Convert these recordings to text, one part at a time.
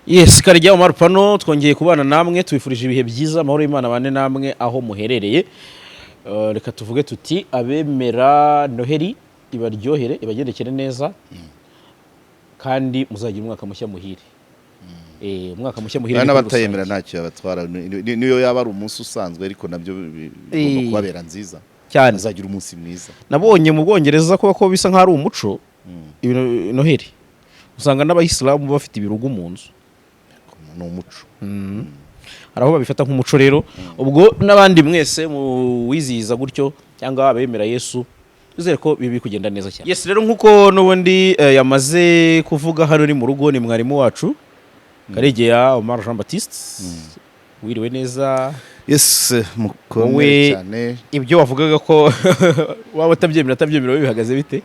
Yes, Karegeya Omar Pano, twongeye kubana namwe, tubifurije ibihe byiza, amahoro y'Imana bane namwe aho muherereye. Reka tuvuge tuti abemera Noheli ibaryohere, ibagendekere neza, kandi muzagira umwaka mushya muhire. Umwaka mushya muhire Hari ni kuri n'abatayemera rusange. Ntacyo yabatwara. Niyo yaba ari umunsi usanzwe, ariko nabyo bigomba kubabera nziza. Cyane. Bazagira umunsi mwiza. Nabonye mu Bwongereza ko bisa nk'aho ari umuco, Noheli usanga n'abayisilamu bafite ibirugu mu nzu. Ni umuco. Hari aho babifata nk'umuco. Rero ubwo n'abandi mwese muwizihiza gutyo cyangwa abemera Yesu, twizere ko biri kugenda neza cyane. Yes, rero nk'uko n'ubundi yamaze kuvuga, hano ni mu rugo, ni mwarimu wacu Karegeya Omar Jean Baptiste. Wiriwe neza? Yes, mukomere Wowe- cyane. Ibyo wavugaga ko waba utabyemera wowe bihagaze bite?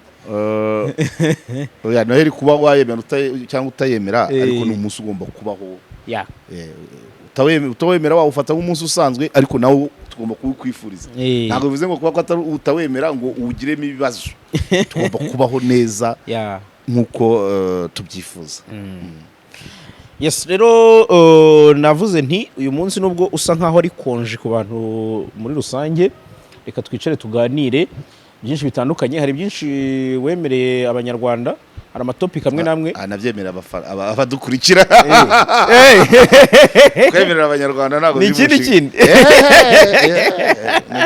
Oya, Noheli kuba wayemera cyangwa utayemera, ariko ni umunsi ugomba kubaho. Utawemera wawufata nk'umunsi usanzwe, ariko nawo tugomba kuwukwifuriza. Ntabwo bivuze ngo kuba ko atari utawemera ngo uwugiremo ibibazo. Tugomba kubaho neza nk'uko tubyifuza. Yes, rero navuze nti uyu munsi nubwo usa nkaho ari congé ku bantu muri rusange, reka twicare tuganire byinshi bitandukanye. Hari byinshi wemereye Abanyarwanda, hari amatopic amwe n'amwe. Ah, nabyemerera abadukurikira. Kwemerera Abanyarwanda ntabwo Ni biri mu ikindi nshinga.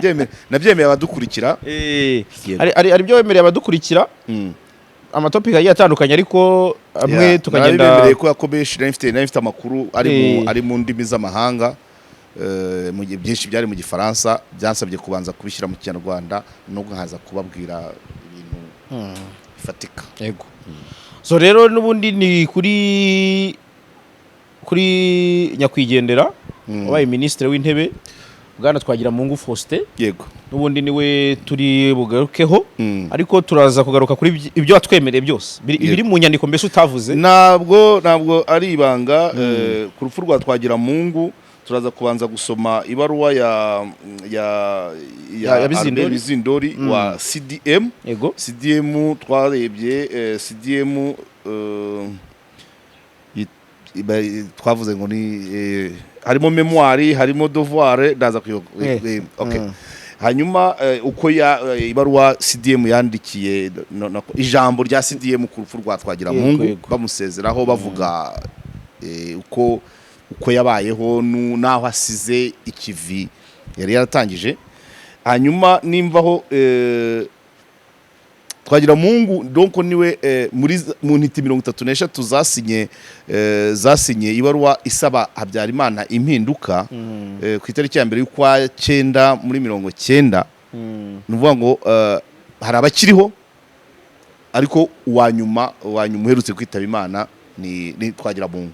kindi. Nabyemeye abadukurikira. Yego. Hari ibyo wemereye abadukurikira, amatopic agiye atandukanye, ariko amwe tukagenda Narabibemereye ko yakomeje. Nari mfite amakuru ari mu ari mu ndimi z'amahanga, mu gihe byinshi byari mu Gifaransa, byansabye kubanza kubishyira mu Kinyarwanda no nkaza kubabwira ibintu bifatika. Yego. So rero n'ubundi ni kuri nyakwigendera wabaye Minisitiri w'Intebe, Bwana Twagiramungu Faustin. N'ubundi niwe turi bugarukeho, ariko turaza kugaruka kuri ibyo watwemereye byose biri mu nyandiko mbese utavuze. Ntabwo ari ibanga, ku rupfu rwa Twagiramungu turaza kubanza gusoma ibaruwa ya Ya Bizindori. Albert Bizindori wa CDM. CDM twarebye, CDM twavuze ngo ni harimo mémoire, harimo devoir, ndaza kuyo. Okay. Hanyuma uko ya ibaruwa CDM yandikiye, no, ijambo rya CDM ku rupfu rwa Twagiramungu, bamusezeraho, bavuga uko yabayeho n'aho asize ikivi yari yaratangije. Hanyuma nimvaho, Twagiramungu donc niwe muri mu ntiti 33 zasinye ibaruwa isaba Habyarimana impinduka ku itariki ya 1 y'ukwa cyenda muri 90. Ni ukuvuga ngo hari abakiriho, ariko uwa nyuma uherutse kwitaba Imana ni Twagiramungu,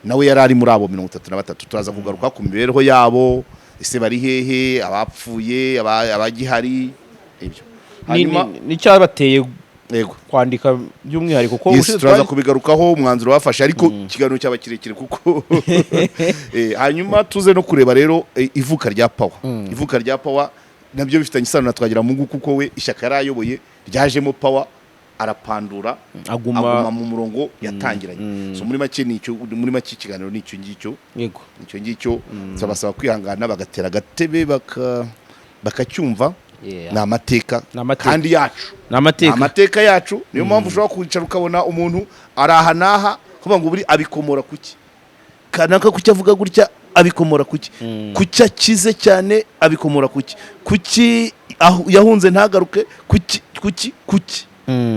nawe yari ari muri abo 33. Turaza kugaruka ku mibereho yabo, ese bari hehe, abapfuye, abagihari, ibyo. Hanyuma N'icyabateye yego kwandika by'umwihariko ko Yes, ubushize turaza kubigarukaho, umwanzuro bafashe, ariko ikiganiro cyaba kirekire kuko hanyuma tuze no kureba rero ivuka rya Power. Ivuka rya Power nabyo bifitanye isano na Twagiramungu, kuko we ishyaka yari ayoboye ryajemo Power, arapandura, aguma, aguma mu murongo yatangiranye. So muri make ni icyo, muri make ikiganiro ni icyo ngicyo. Icyo ngicyo turabasaba kwihangana, bagatera agatebe bakacyumva. Ni amateka Ni amateka. kandi yacu. Ni amateka. Ni amateka yacu. Niyo mpamvu ushobora kwicara ukabona umuntu ari aha n'aha, kuvuga ngo buri abikomora kuki, kanaka kuki avuga gutya, abikomora kuki, kuki akize cyane, abikomora kuki, kuki yahunze ntagaruke, kuki, kuki, kuki?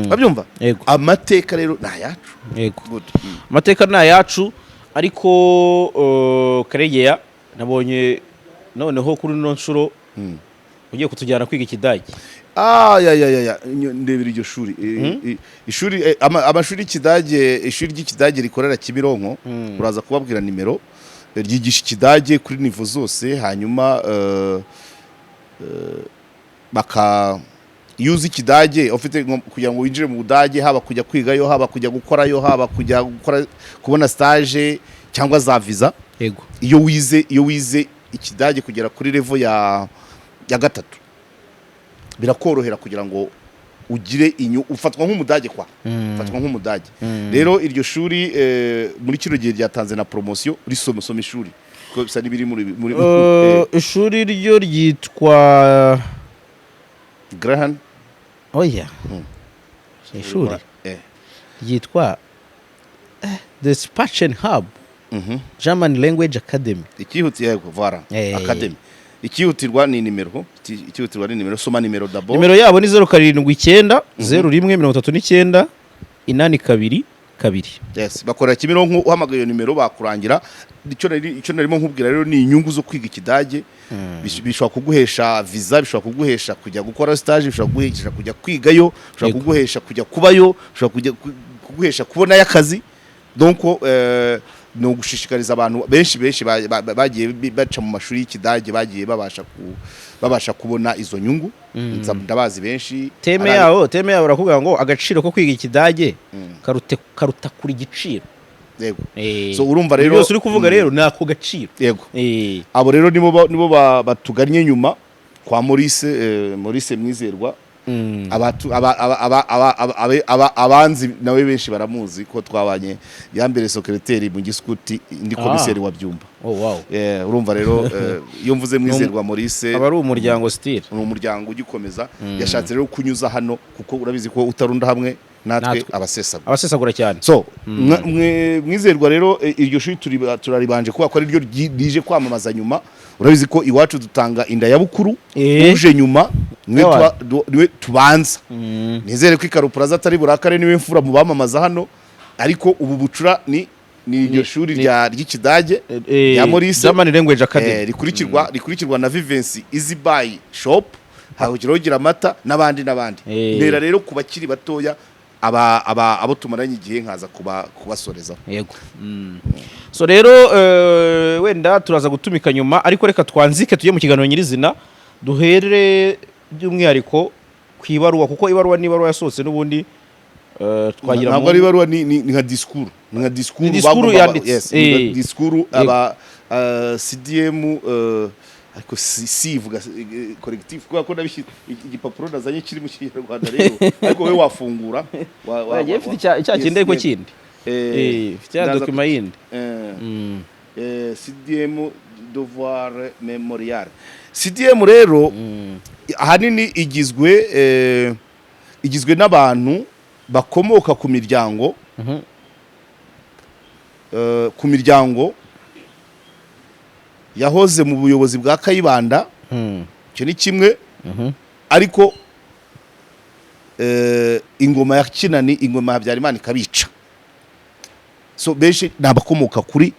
Urabyumva? Yego. Amateka rero ni ayacu. Yego. Good. Amateka ni ayacu, ariko Karegeya, nabonye noneho kuri ino nshuro ugiye kutujyana kwiga Ikidage. Ah, ya ya ya ya, ndebera iryo shuri. Ishuri, amashuri y'Ikidage, ishuri ry'Ikidage rikorera Kimironko, uraza kubabwira nimero, ryigisha Ikidage kuri niveau zose. Hanyuma baka iyo uzi Ikidage ufite kugira ngo winjire mu Budage, haba kujya kwigayo, haba kujya gukorayo, haba kujya gukora, kubona stage cyangwa za visa, iyo wize Ikidage kugera kuri level ya 3, birakorohera kugira ngo Ugire inyu ufatwa nk'Umudage kwa ufatwa nk'Umudage. Rero iryo shuri muri kino gihe ryatanze na promotion. Risoma, soma ishuri kuko bisa n'ibiri muri Ishuri ryo ryitwa Graham. Oya, ishuri ryitwa The Spachen Hub German Language Academy. Ikihutirwa, yego, voilà. Academy. Ikihutirwa ni nimero. Ikihutirwa ni nimero. Soma nimero d'abord. Nimero yabo ni 0790139822. Yes, bakorera Kimironko. Uhamagaye iyo nimero bakurangira. Icyo narimo nkubwira rero ni inyungu zo kwiga Ikidage. Bishobora kuguhesha visa, bishobora kuguhesha kujya gukora stage, bishobora kuguhesha kujya kwigayo, bishobora kuguhesha kujya kubayo, bishobora kujya kuguhesha kubonayo akazi. Donc ni ugushishikariza abantu benshi. Benshi bagiye baca mu mashuri y'Ikidage bagiye babasha kubona izo nyungu. Ndabazi benshi. Thème yabo, thème yabo barakubwira ngo agaciro ko kwiga Ikidage karuta kuri igiciro. Yego. So urumva rero byose uri kuvuga rero ni ako gaciro. Yego. Abo rero nibo batugannye nyuma kwa Maurice, Maurice Mwizerwa. Abatu aba aba aba aba aba aba abanzi nawe benshi baramuzi ko twabanye, yambere secrétaire mu giskuti, ndi komiseri wa Byumba. Oh wow. Urumva rero, iyo mvuze Mwizerwa Maurice, aba ari umuryango style. Ni umuryango ugikomeza. Yashatse rero kunyuza hano kuko urabizi ko utarunda hamwe natwe Natwe. abasesagura. Abasesagura cyane. So Mwizerwa rero, iryo shuri turaribanje kubera ko ariryo rije kwamamaza nyuma. Urabizi ko iwacu dutanga inda ya bukuru. Uje nyuma niwe Ewa. niwe tubanza. Nizere ko Ikarupuraza atari burakare, niwe mfura mu bamamaza hano. Ariko ubu bucura ni iryo shuri ry'Ikidage rya Maurice. German Language Academy. Rikurikirwa na Vivensi Easy Buy Shop, hahugiraho gira amata n'abandi n'abandi. Ntera rero ku bakiri batoya, aba abo tumaranye igihe, nkaza kubasorezaho. Yego. So rero wenda turaza gutumika nyuma, ariko reka twanzike tujye mu kiganiro nyirizina, duhere by'umwihariko ku ibaruwa, kuko ibaruwa ni ibaruwa yasohotse n'ubundi twagira Ntabwo ari ibaruwa, ni nka discours, ni nka discours. Ni discours yanditse. Yes, ni nka discours. Aba CDM, ariko si ivuga collectif kubera ko nabishyize igipapuro nazanye kiri mu Kinyarwanda rero, ariko wowe wafungura Wagiye mfite icya Yes, kindi ariko yes. kindi. Mfite ya Ndaza document yindi. CDM devoir mémorial. CDM rero ahanini igizwe n'abantu bakomoka ku miryango ku miryango yahoze mu buyobozi bwa Kayibanda. Icyo ni kimwe. Ariko ingoma ya Kinani, ingoma ya Habyarimana ikabica. So benshi ni abakomoka kuri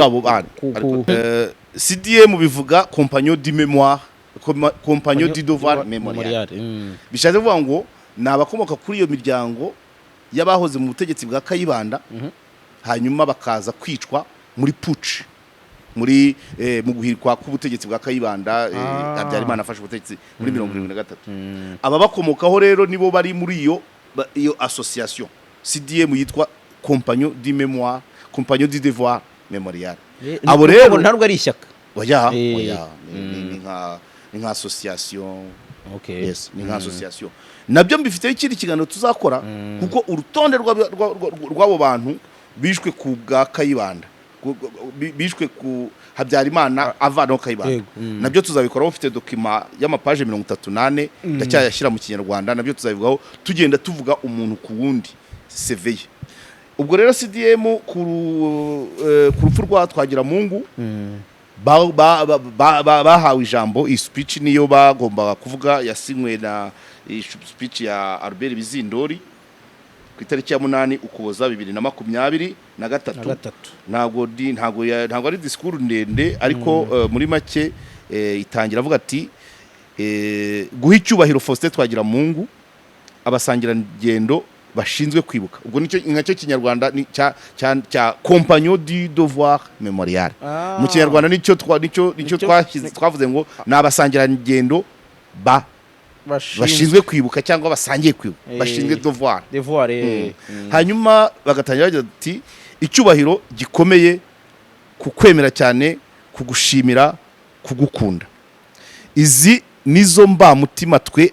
abo bana. Ariko, CDM bivuga Compagnon du mémoire, Compagnon du devoir mémorial. Mémorial. Bishatse kuvuga ngo ni abakomoka kuri iyo miryango y'abahoze mu butegetsi bwa Kayibanda, hanyuma bakaza kwicwa muri putsch, muri mu guhirikwa k'ubutegetsi bwa Kayibanda. Habyarimana afashe ubutegetsi muri 73. Ababakomokaho rero nibo bari muri iyo association CDM yitwa Compagnon du mémoire, Compagnon du devoir mémorial. Abo Ni rero ukuvuga ngo ntabwo ari ishyaka. Oya. Oya, ni nka association. Yes, ni nka association. Nabyo mbifiteho ikindi kiganiro tuzakora, kuko urutonde rw'abo bantu bishwe ku bwa Kayibanda, bishwe ku Habyarimana avanaho Kayibanda. Yego. Nabyo tuzabikoraho. Ufite document y'amapaje 34, ndacyayashyira mu Kinyarwanda. Nabyo tuzabivugaho, tugenda tuvuga umuntu ku wundi, CV ye. Ubwo rero CDM ku rupfu rwa Twagiramungu bahawe ijambo. Iyi speech niyo bagombaga kuvuga, yasinywe na iyi speech ya Albert Bizindori ku itariki ya 8 Ukuboza 2023. Na gatatu. Ntabwo ari discours ndende, ariko muri make itangira avuga ati guha icyubahiro Faustin Twagiramungu, abasangirangendo bashinzwe kwibuka. Ubwo nicyo nacyo Kinyarwanda ni cya Compagnon du devoir mémorial. Mu Kinyarwanda nicyo twashyize, twavuze ngo ni abasangirangendo ba bashinzwe kwibuka cyangwa basangiye kwibuka, bashinzwe devoir. Devoir. Hanyuma bagatangira bagira ati icyubahiro gikomeye kukwemera cyane, kugushimira, kugukunda. Izi Nizo mbamutima twe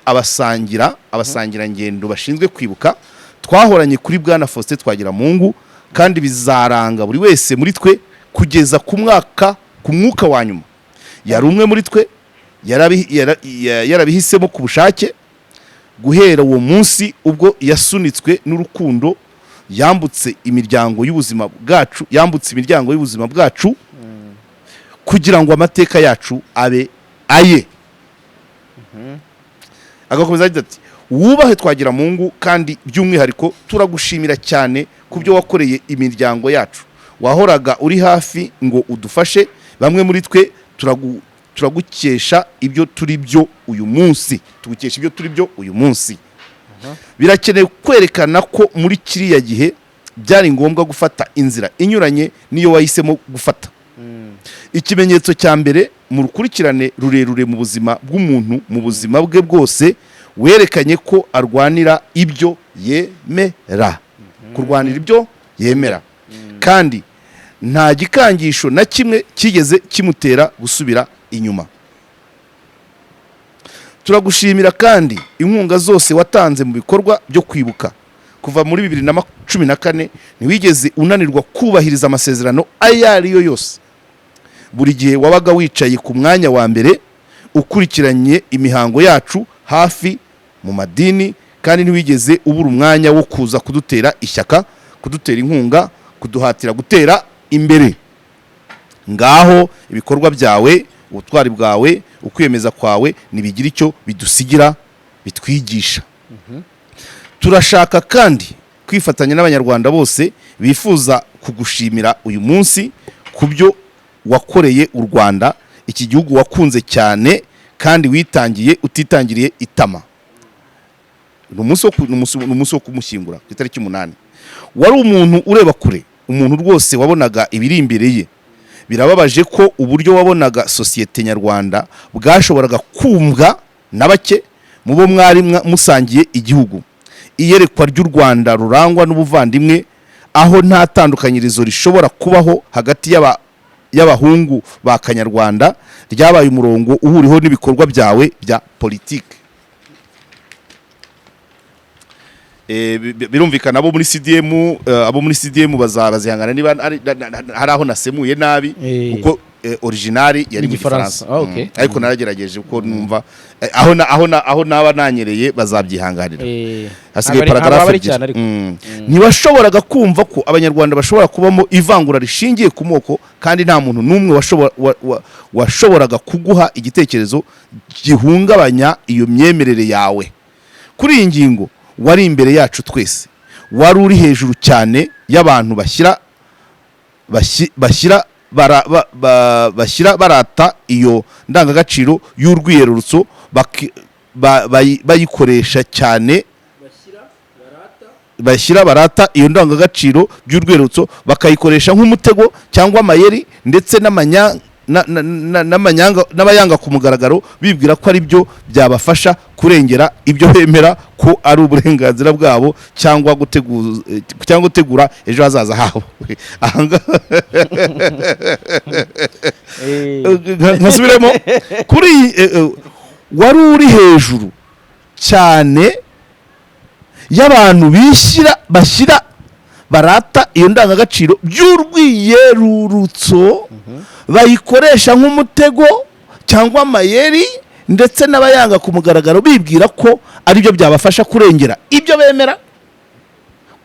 abasangirangendo bashinzwe kwibuka twahoranye kuri Bwana Faustin Twagiramungu, kandi bizaranga buri wese muri twe kugeza ku mwaka, ku mwuka wa nyuma. Yari umwe muri twe, yarabihisemo ku bushake. Guhera uwo munsi ubwo yasunitswe n'urukundo, yambutse imiryango y'ubuzima bwacu, yambutse imiryango y'ubuzima bwacu kugira ngo amateka yacu abe aye." Agakomeza agira ati: "Wubahe Twagiramungu, kandi by'umwihariko turagushimira cyane ku byo wakoreye imiryango yacu. Wahoraga uri hafi ngo udufashe. Bamwe muri twe turagukesha ibyo turi byo uyu munsi, tugukesha ibyo turi byo uyu munsi. Birakenewe kwerekana ko muri kiriya gihe byari ngombwa gufata inzira inyuranye n'iyo wahisemo gufata. Ikimenyetso cya mbere mu rukurikirane rurerure mu buzima bw'umuntu, mu buzima bwe bwose, werekanye ko arwanira ibyo yemera, kurwanira ibyo yemera, kandi nta gikangisho na kimwe kigeze kimutera gusubira inyuma. Turagushimira kandi inkunga zose watanze mu bikorwa byo kwibuka kuva muri 2014. Ntiwigeze unanirwa kubahiriza amasezerano ayo ari yo yose. Buri gihe wabaga wicaye ku mwanya wa mbere, ukurikiranye imihango yacu hafi mu madini, kandi ntiwigeze ubura umwanya wo kuza kudutera ishyaka, kudutera inkunga, kuduhatira gutera imbere. Ngaho ibikorwa byawe, ubutwari bwawe, ukwiyemeza kwawe ntibigira icyo bidusigira, bitwigisha. Turashaka kandi kwifatanya n'Abanyarwanda bose bifuza kugushimira uyu munsi ku byo wakoreye u Rwanda, iki gihugu wakunze cyane kandi witangiye utitangiriye itama." Ni umunsi wo kumushyingura ku itariki 8. "Wari umuntu ureba kure, umuntu rwose wabonaga ibiri imbere ye. Birababaje ko uburyo wabonaga sosiyete nyarwanda bwashoboraga kumvwa na bake mu bo mwari musangiye igihugu. Iyerekwa ry'u Rwanda rurangwa n'ubuvandimwe, aho nta tandukanyirizo rishobora kubaho hagati y'abahungu ba Kanyarwanda, ryabaye umurongo uhuriweho n'ibikorwa byawe bya politike." Birumvikana abo muri CDM, abo muri CDM bazihangana niba hari aho nasemuye nabi, kuko original yari mu Igifaransa. Gifaransa. Ah, okay. Ariko naragerageje kuko numva aho naba nanyereye bazabyihanganira. Hasigaye Ntabwo paragraphe ari ebyiri. cyane ariko. "Ntiwashoboraga kumva ko Abanyarwanda bashobora kubamo ivangura rishingiye ku moko, kandi nta muntu n'umwe washoboraga kuguha igitekerezo gihungabanya iyo myemerere yawe. Kuri iyi ngingo wari imbere yacu twese. Wari uri hejuru cyane y'abantu bashyira barata iyo ndangagaciro y'urwiyerurutso, bayikoresha cyane, bashyira barata iyo ndangagaciro by'urwiyerurutso, bakayikoresha nk'umutego cyangwa amayeri, ndetse n'abayanga ku mugaragaro, bibwira ko ari byo byabafasha kurengera ibyo bemera ko ari uburenganzira bwabo cyangwa gutegura ejo hazaza habo." Ahangaha nkasubiremo kuri iyi, wari uri hejuru cyane y'abantu bishyira, bashyira, barata iyo ndangagaciro by'urwiyerurutso, bayikoresha nk'umutego cyangwa amayeri, ndetse n'abayanga ku mugaragaro, bibwira ko aribyo byabafasha kurengera ibyo bemera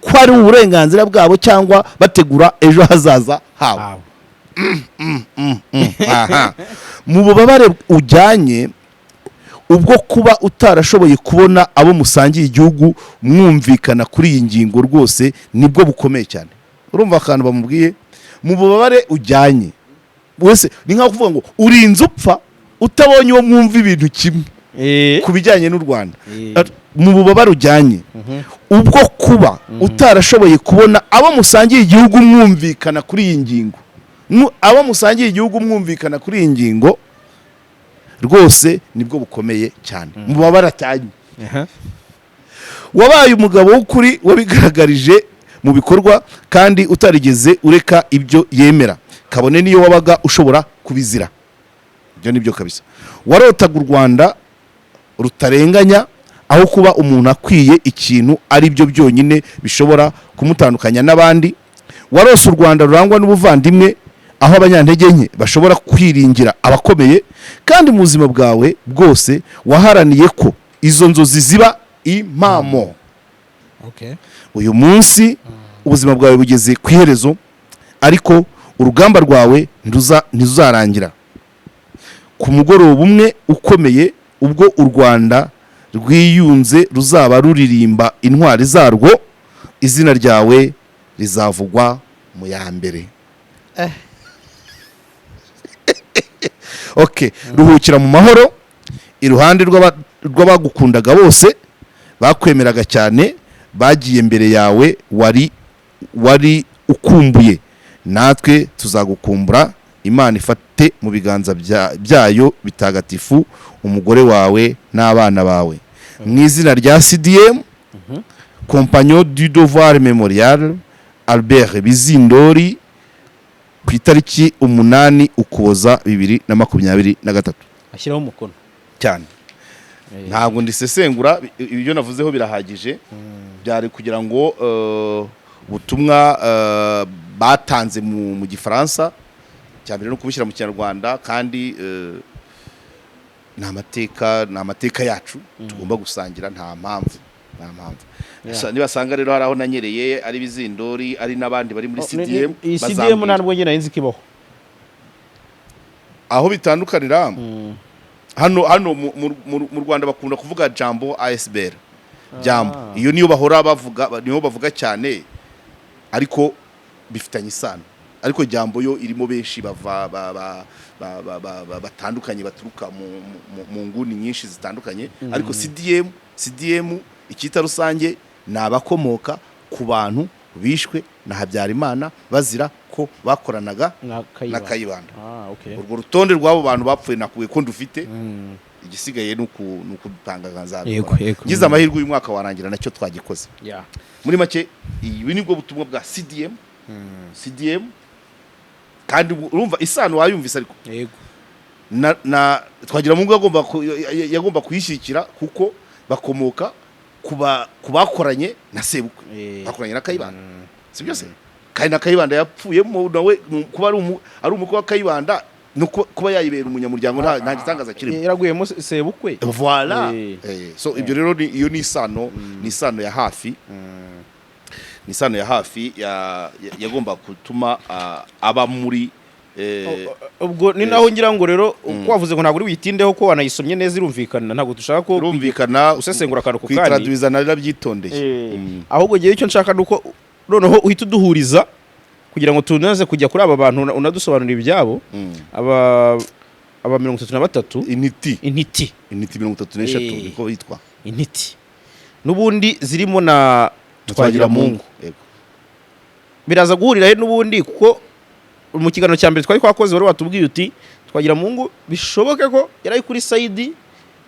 ko ari uburenganzira bwabo cyangwa bategura ejo hazaza habo. Habo. Aha. "Mu bubabare ujyanye ubwo kuba utarashoboye kubona abo musangiye igihugu mwumvikana kuri iyi ngingo, rwose nibwo bukomeye cyane." Urumva akantu bamubwiye? Mu bubabare ujyanye wese, ni nkaho kuvuga ngo urinze upfa utabonye uwo mwumva ibintu kimwe ku bijyanye n'u Rwanda. Mu bubabare ujyanye ubwo kuba utarashoboye kubona abo musangiye igihugu mwumvikana kuri iyi ngingo, abo musangiye igihugu mwumvikana kuri iyi ngingo, rwose nibwo bukomeye cyane, mu bubabare atajyanye. "Wabaye umugabo w'ukuri, wabigaragarije mu bikorwa, kandi utarigeze ureka ibyo yemera, kabone n'iyo wabaga ushobora kubizira." Ibyo ni byo kabisa. "Warotaga u Rwanda Rutarenganya, aho kuba umuntu akwiye ikintu ari byo byonyine bishobora kumutandukanya n'abandi. Warose u Rwanda rurangwa n'ubuvandimwe, aho abanyantege nke bashobora kwiringira abakomeye, kandi mu buzima bwawe bwose waharaniye ko izo nzozi ziba impamo. Uyu munsi ubuzima bwawe bugeze ku iherezo, ariko urugamba rwawe ntiruzarangira. Ku mugoroba umwe ukomeye, ubwo u Rwanda rwiyunze ruzaba ruririmba intwari zarwo, izina ryawe rizavugwa mu ya mbere. Okay, ruhukira mu mahoro iruhande rw'abagukundaga bose, bakwemeraga cyane, bagiye mbere yawe. Wari ukumbuye, natwe tuzagukumbura. Imana ifate mu biganza byayo bitagatifu umugore wawe n'abana bawe. Mu izina rya CDM, Compagnon du Devoir Memorial, Albert Bizindori, ku itariki 8 Ukuboza 2023. Ashyiraho umukono. Cyane. Ntabwo ndisesengura, ibyo navuzeho birahagije. Byari kugira ngo ubutumwa batanze mu Gifaransa cya mbere no kubishyira mu Kinyarwanda, kandi ni amateka yacu tugomba gusangira. Nta mpamvu. Nibasanga rero hari aho nanyereye, ari Bizindori, ari n'abandi bari muri Oh, CDM, iyi CDM bazambwira. Nta nubwo njye nari nzi ko ibaho. Aho bitandukanira, hano mu Rwanda bakunda kuvuga Jambo ASBL, Jambo. Iyo niyo bahora bavuga, niyo bavuga cyane, ariko bifitanye isano. Ariko Jambo yo irimo benshi bava ba, ba, ba, ba, ba, ba, batandukanye, baturuka mu nguni nyinshi zitandukanye. Ariko CDM icyita rusange ni abakomoka ku bantu bishwe na Habyarimana bazira ko bakoranaga na na Kayibanda. Kayibanda. Ah, okay. Urwo rutonde rw'abo bantu bapfuye nakuye ko ndufite, igisigaye ni ukupanga nkazabikora. Yego, yego. Ngize amahirwe uyu mwaka warangira nacyo twagikoze. Muri make, ibi nibwo butumwa bwa CDM. CDM kandi urumva isano wayumvise, ariko na Twagiramungu yagomba kuyishyigikira kuko bakomoka ku bakoranye na sebukwe, bakoranye na Kayibanda, si byo se? Kandi na Kayibanda yapfuyemo nawe kuba ari umukwe wa Kayibanda no kuba yayibera umunyamuryango, nta gitangaza kirimo. Yaraguyemo sebukwe. Voilà. So ibyo rero iyo ni isano ya hafi, ni isano ya hafi yagomba gutuma aba muri Ubwo ni naho ngira ngo rero uko wavuze ngo ntabwo uri witindeho, ko wanayisomye neza irumvikana, ntabwo dushaka ko Urumvikana. usesengura akantu ku kandi. Kuyitradwiza narabyitondeye. Ahubwo ngewe icyo nshaka ni uko noneho uhita uduhuriza kugira ngo tunaze kujya kuri aba bantu, unadusobanurira ibyabo, aba 33. Intiti. Intiti. Intiti 33. Niko yitwa. Intiti n'ubundi zirimo na Twagiramungu. Yego. Biraza guhurira he n'ubundi? Kuko mu kiganiro cya mbere twari twakoze wari watubwiye uti Twagiramungu bishoboke ko yari ari kuri side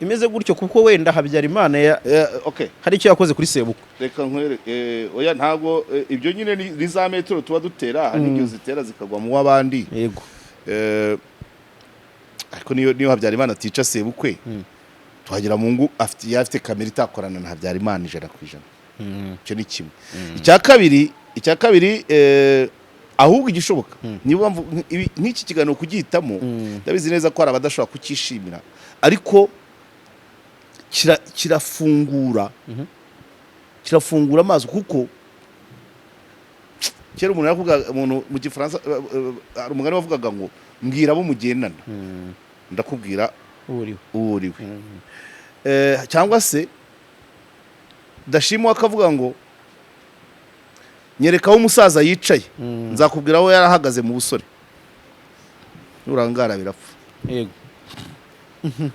imeze gutyo, kuko wenda Habyarimana Okay. hari icyo yakoze kuri sebukwe. Reka nkwere, oya, ntabwo ibyo nyine ni za metero tuba dutera, hari n'igihe uzitera zikagwa mu w'abandi. Ariko niyo Habyarimana atica sebukwe, Twagiramungu afite yari afite kamera itakorana na Habyarimana 100%. Icyo ni kimwe. Icya kabiri, ahubwo igishoboka, niyo mpamvu nk'iki kiganiro kugihitamo, ndabizi neza ko hari abadashobora kucyishimira, ariko kirafungura amaso, kuko kera umuntu yaravugaga, umuntu mu Gifaransa, hari umugani wavugaga ngo mbwira abo mugendana ndakubwira uriwe. Uwo uriwe. Cyangwa se Dashimwa akavuga ngo nyereka aho umusaza yicaye nzakubwira aho yarahagaze mu busore, nurangara birapfa.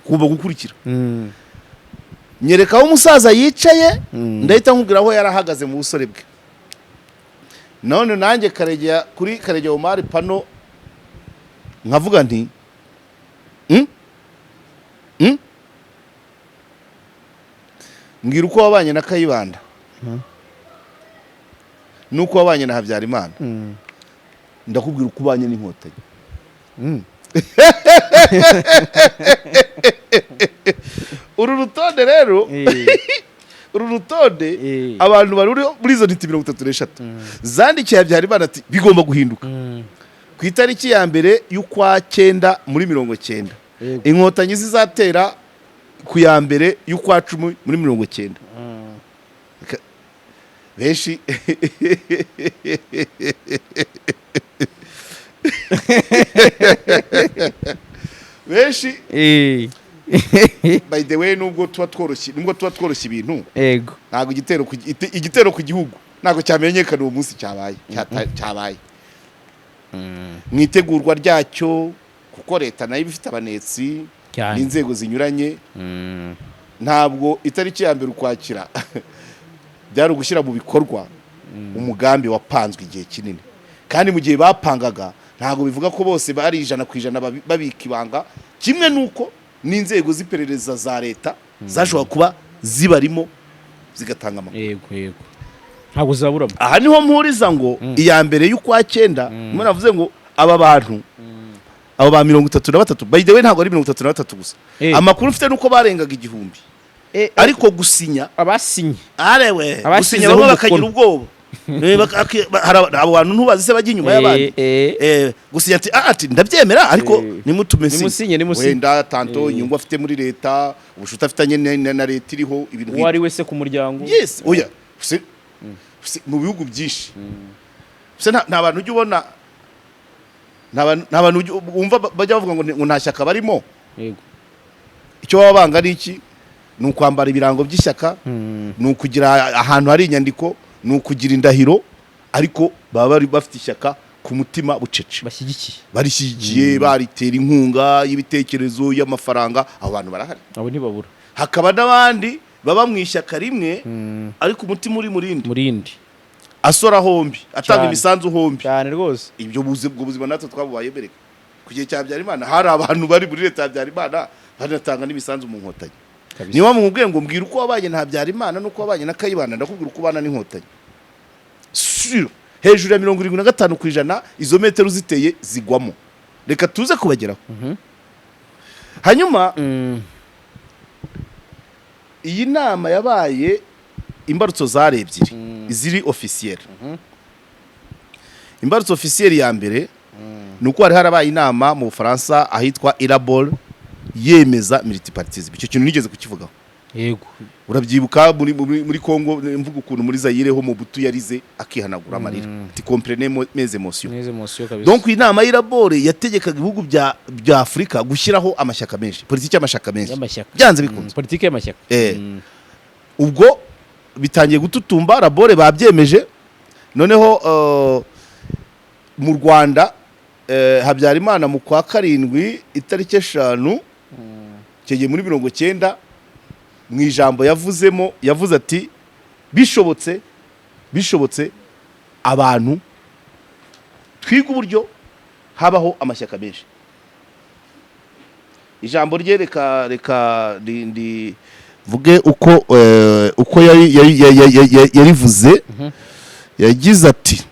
Ugomba gukurikira. Nyereka aho umusaza yicaye, ndahita nkubwira aho yarahagaze mu busore bwe. None nanjye Karegeya, kuri Karegeya Omar pano, nkavuga nti Mbwira uko wabanye na Kayibanda nuko wabanye na Habyarimana, ndakubwira uko ubanye n'Inkotanyi. Uru rutonde rero, uru rutonde, abantu bari muri izo ntiti 33 zandikiye Habyarimana ati bigomba guhinduka ku itariki ya mbere y'ukwa cyenda muri 90, Inkotanyi zizatera ku ya mbere y'ukwa 10 muri 90. Benshi benshi, by the way, nubwo tuba tworoshye ibintu, ntabwo igitero ku gihugu ntabwo cyamenyekana uwo munsi cyabaye, cyabaye mu itegurwa ryacyo, kuko leta nayo iba ifite abanetsi n'inzego zinyuranye. Ntabwo itariki ya mbere Ukwakira byari ugushyira mu bikorwa umugambi wapanzwe igihe kinini, kandi mu gihe bapangaga ntabwo bivuga ko bose bari 100% babika ibanga, kimwe n'uko n'inzego z'iperereza za leta zashobora kuba zibarimo zigatanga amakuru. Yego, ntabwo zaburamo. Aha niho mpuriza ngo iya mbere y'ukwa cyenda niho navuze ngo aba bantu, abo ba 33, by the way, ntabwo ari 33 gusa. Amakuru mfite nuko barengaga 1000, ariko gusinya abasinye arewe gusinya Abashyizeho bamwe umukono. bakagira ubwoba. Hari abo bantu ntubazi se bajya inyuma y'abandi. Gusinya ati ah, ati ndabyemera, ariko nimutume nsinye. Nimusinye, nimusinye. Wenda tanto inyungu afite muri leta, ubushuti afitanye na leta iriho, ibintu Uwo nk'ibyo. ari wese ku muryango. Yes, oya, se mu bihugu byinshi se nta bantu ujya ubona, nta bantu wumva bajya bavuga ngo nta shyaka barimo. Icyo baba banga ari iki? Ni ukwambara ibirango by'ishyaka, ni ukugira ahantu hari inyandiko, ni ukugira indahiro, ariko baba bari bafite ishyaka ku mutima bucece. Bashyigikiye. Barishyigikiye, baritera inkunga y'ibitekerezo, y'amafaranga. Abo bantu barahari. Abo ntibabura. Hakaba n'abandi baba mu ishyaka rimwe ariko umutima uri mu rindi. Murindi. Asora hombi, atanga imisanzu hombi. Cyane rwose. Ibyo ubwo buzima natwe twabubaye mbere. Ku gihe cya Habyarimana hari abantu bari muri leta ya Habyarimana banatanga n'imisanzu mu Nkotanyi. Niba mumubwiye ngo mbwira uko wabanye na Habyarimana n'uko wabanye na Kayibanda, ndakubwira uko ubana n'Inkotanyi. Sur hejuru ya 75% izo metero ziteye zigwamo. Reka tuze kubageraho hanyuma. Iyi nama yabaye, imbarutso zari ebyiri iziri officiel. Imbarutso officiel ya mbere ni uko hari harabaye inama mu Bufaransa ahitwa i La Baule yemeza multipartisme. Icyo kintu nigeze kukivugaho. Urabyibuka muri Congo mvuga ukuntu muri Zaire ho Mobutu yarize akihanagura amarira ati comprenez mes émotions. Neze émotion kabisa. Donc inama y'i La Baule yategekaga ibihugu bya Afurika gushyiraho amashyaka menshi, politiki y'amashyaka menshi. Y'amashyaka. Byanze bikunze. Politiki y'amashyaka. Ubwo bitangiye gututumba, La Baule babyemeje. Noneho mu Rwanda, Habyarimana mu kwa karindwi itariki 5 icyo gihe muri 90, mu ijambo yavuzemo yavuze ati bishobotse abantu twiga uburyo habaho amashyaka menshi. Ijambo rye, reka ndi mvuge uko yarivuze. Yagize ati,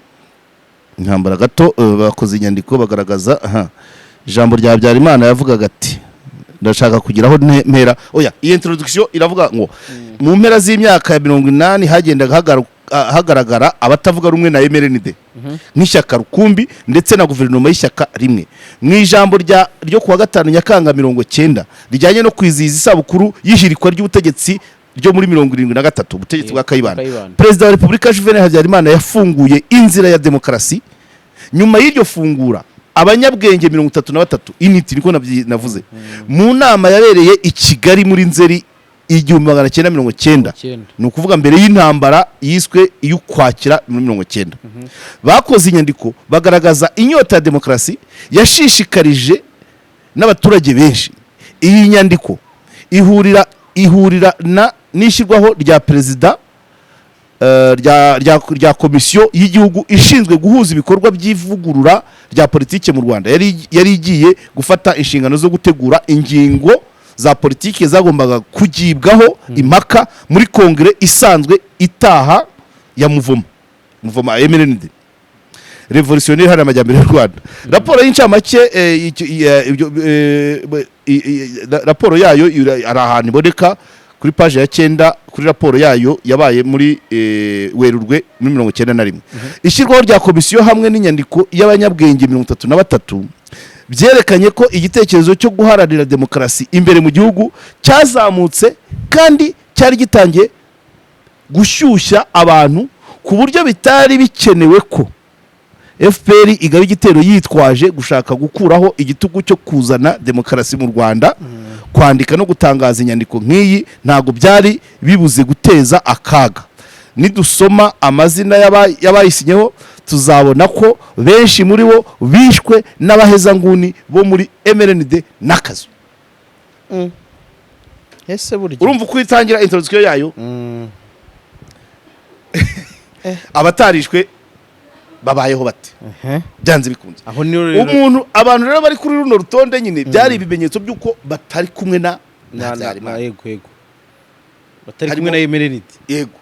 intambara gato, bakoze inyandiko bagaragaza aha ijambo rya Habyarimana yavugaga ati ndashaka kugeraho mpera oya. Iyi introduction iravuga ngo mu mpera z'imyaka ya 80 hagendaga hagaragara abatavuga rumwe na MRND nk'ishyaka rukumbi ndetse na guverinoma y'ishyaka rimwe. Mu ijambo ryo kuwa gatanu Nyakanga 90 rijyanye no kwizihiza isabukuru y'ihirikwa ry'ubutegetsi ryo muri 73, ubutegetsi bwa Kayibanda, Kayibanda. Perezida wa Repubulika Juvenal Habyarimana yafunguye inzira ya demokarasi. Nyuma y'iryo fungura, abanyabwenge 33, initi niko navuze, mu nama yabereye i Kigali muri Nzeri 1990, Icyenda. ni ukuvuga mbere y'intambara yiswe iy'Ukwakira muri 90, bakoze inyandiko bagaragaza inyota ya demokarasi yashishikarije n'abaturage benshi. Iyi nyandiko ihurira na n'ishyirwaho rya perezida rya komisiyo y'igihugu ishinzwe guhuza ibikorwa by'ivugurura rya politike mu Rwanda, yari igiye gufata inshingano zo gutegura ingingo za politike zagombaga kugibwaho impaka muri kongere isanzwe itaha ya Muvoma MRND. Révolutionnaire Iharanira Amajyambere y'u Rwanda. Raporo y'incamake, ibyo, raporo yayo hari ahantu iboneka kuri paji ya 9, kuri raporo yayo yabaye muri Werurwe muri 91. Ishyirwaho rya komisiyo hamwe n'inyandiko y'abanyabwenge 33 byerekanye ko igitekerezo cyo guharanira demokarasi imbere mu gihugu cyazamutse kandi cyari gitangiye gushyushya abantu, ku buryo bitari bikenewe ko FPR igaba igitero yitwaje gushaka gukuraho igitugu cyo kuzana demokarasi mu Rwanda. Kwandika no gutangaza inyandiko nk'iyi ntabwo byari bibuze guteza akaga. Nidusoma amazina y'abayisinyeho tuzabona ko benshi muri bo bishwe n'abahezanguni bo muri MRND n'Akazu. Ese burya Urumva uko itangira introduction yayo? Abatarishwe babayeho bate? Byanze bikunze Aho ni rero umuntu, abantu rero bari kuri runo rutonde nyine, byari ibimenyetso by'uko batari kumwe na Habyarimana. Yego, batari kumwe na MRND. Yego.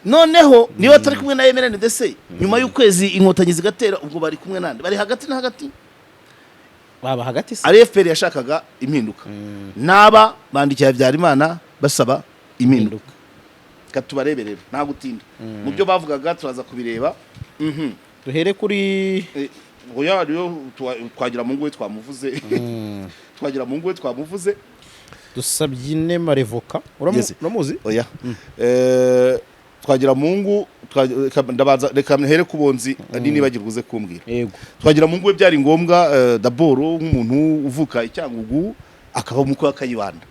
Noneho niba batari kumwe na MRND se, nyuma y'ukwezi Inkotanyi zigatera, ubwo bari kumwe nande? Bari hagati na hagati. Baba hagati se. Ari FPR yashakaga impinduka, n'aba bandikiye Habyarimana basaba impinduka. Impinduka. Reka tubarebe rero, nta gutinda mu byo bavugaga, turaza kubireba. Duhere kuri Oya, rero Twagiramungu we twamuvuze, Twagiramungu we twamuvuze. Dusabye Marevoka. Yes. Uramuzi? Oya. Twagiramungu, reka ndabanza, reka mhere ku bonzi, nibagirwa uze kumbwira. Yego. Twagiramungu we byari ngombwa, d'abord nk'umuntu uvuka i Cyangugu akaba umukwe wa Kayibanda,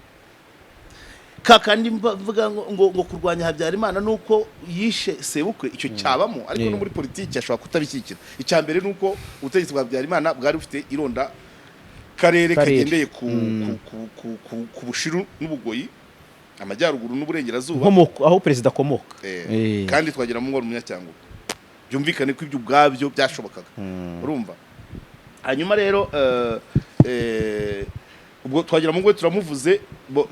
ka kandi mvuga ngo kurwanya Habyarimana nuko yishe sebukwe, icyo cyabamo, ariko no muri politiki ashobora kutabishyigikira. Icya mbere nuko ubutegetsi bwa Habyarimana bwari bufite ironda karere Karere. kagendeye ku Bushiru n'Ubugoyi, amajyaruguru n'uburengerazuba. Inkomoko, aho perezida akomoka. Kandi Twagiramungu wari umunyacyangugu, byumvikane ko ibyo ubwabyo byashobokaga, urumva. Hanyuma rero ubwo Twagiramungu we turamuvuze.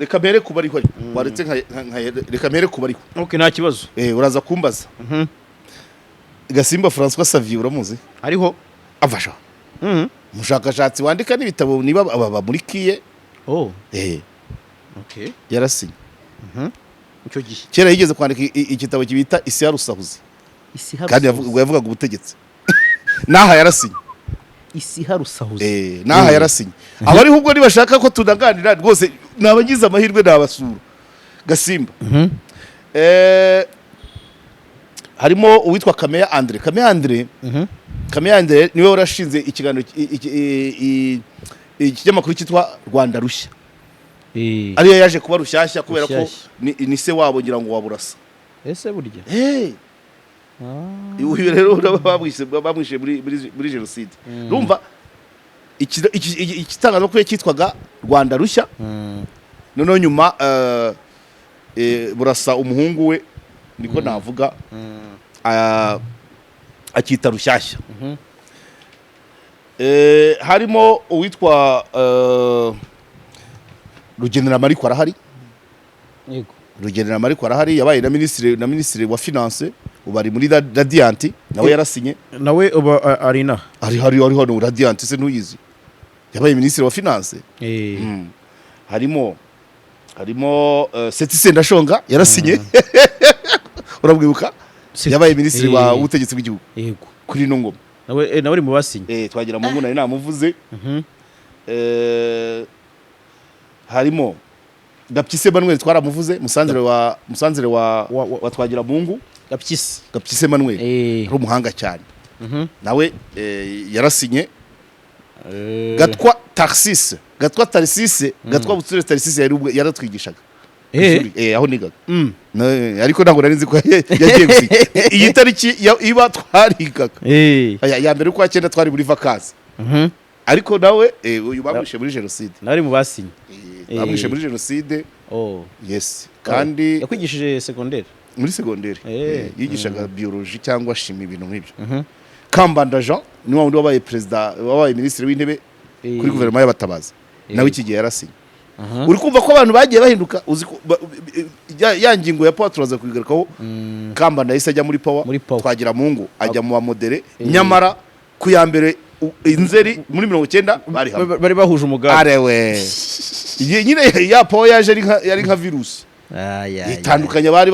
Reka mpere kuba ariho, ariko waretse reka mpere kuba ariho. Okay, nta kibazo. Uraza kumbaza. Gasimba François Xavier, uramuzi? Ariho. Afasha umushakashatsi wandika n'ibitabo, niba aba muri kiye. Oh, okay. Yarasinye. Icyo gihe Kera yigeze kwandika igitabo kibita Isi ya Rusahuzi. Isi. Kandi yavugaga ubutegetsi. N'aha yarasinye. Isi harusahuzi. N'aha yarasinye. Abariho ubwo nibashaka ko tunaganira rwose, ni abagize amahirwe nabasura Gasimba. Harimo uwitwa Kameya Andre. Kameya Andre, Kameya Andre niwe warashinze ikiganiro, ikinyamakuru cyitwa Rwanda Rushya, ariyo yaje kuba Rushyashya kubera ko Rushyashya. ni se wabo ngira ngo waburasa. Ese burya? Uyu rero uraba bamwishe muri jenoside. Urumva igitangazamakuru cyitwaga Rwanda Rushya, noneho nyuma Burasa umuhungu we, niko navuga, akita Rushyashya. Harimo uwitwa Rugenera Mariko, arahari. Rugenera Mariko arahari, yabaye na minisitiri wa finance, ubu ari muri Radiant, nawe yarasinye. Nawe uba ari inaha? Ari hari, ari hano. Radiant se ntuyizi? Yabaye minisitiri wa finance. Harimo Seti Sendashonga, yarasinye, urabwibuka? Yabaye minisitiri wa w'ubutegetsi bw'igihugu kuri ino ngoma. Nawe uri mu basinye. Twagiramungu nari namuvuze. Harimo Gapyisi Emmanuel, twaramuvuze, Musanzire wa wa Twagiramungu. Gapyisi. Gapyisi Emmanuel ari umuhanga cyane, nawe yarasinye. Gatwa Tarsise, Gatwa Tarsise, Gatwa Butsure Tarsise yari yaratwigishaga ishuri, aho nigaga. Ariko ntabwo nari nzi ko yagiye gusinya iyi tariki iba twarigaga. Aya, ya mbere ukwa cyenda twari muri vacances. Ariko nawe uyu bamwishe muri jenoside. Nawe ari mu basinye. Bamwishe muri jenoside. Oh. Yes, kandi Yakwigishije secondaire? Muri secondaire. Yigishaga biologie cyangwa chimie, ibintu nk'ibyo. Kambanda Jean ni wa wundi wabaye perezida, wabaye minisitiri w'intebe kuri guverinoma y'Abatabazi, nawe iki gihe yarasinye. Uri kumva ko abantu bagiye bahinduka. Uzi ko ya ngingo ya power turaza kuyigarukaho. Kambanda yahise ajya muri power. Muri power. Twagiramungu ajya mu bamodérés. Nyamara ku ya mbere Nzeri muri 90 bari hamwe. Bari bahuje umugambi. Arewe. Iyi nyine ya power yaje ari nka, yari nka virusi Ay, ay, ay. itandukanye bari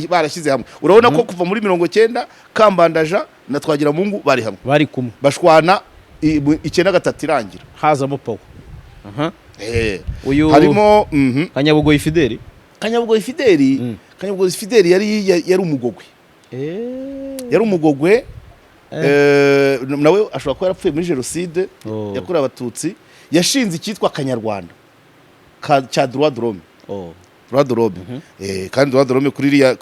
barashyize hamwe. Urabona ko kuva muri 90 Kambanda na Twagiramungu bari hamwe. Bari kumwe. Bashwana 93 irangira. Hazamo power. Aha. Uyu Harimo Kanyabugoyi Fideli. Kanyabugoyi Fideli. Kanyabugoyi Fideli yari umugogwe. Yari umugogwe. Nawe ashobora kuba yarapfuye muri jenoside Oh. yakorewe Abatutsi. Yashinze icyitwa Kanyarwanda cya Droit de l'Homme. Oh. Droit de l'Homme. Kandi Droit de l'Homme kuri iriya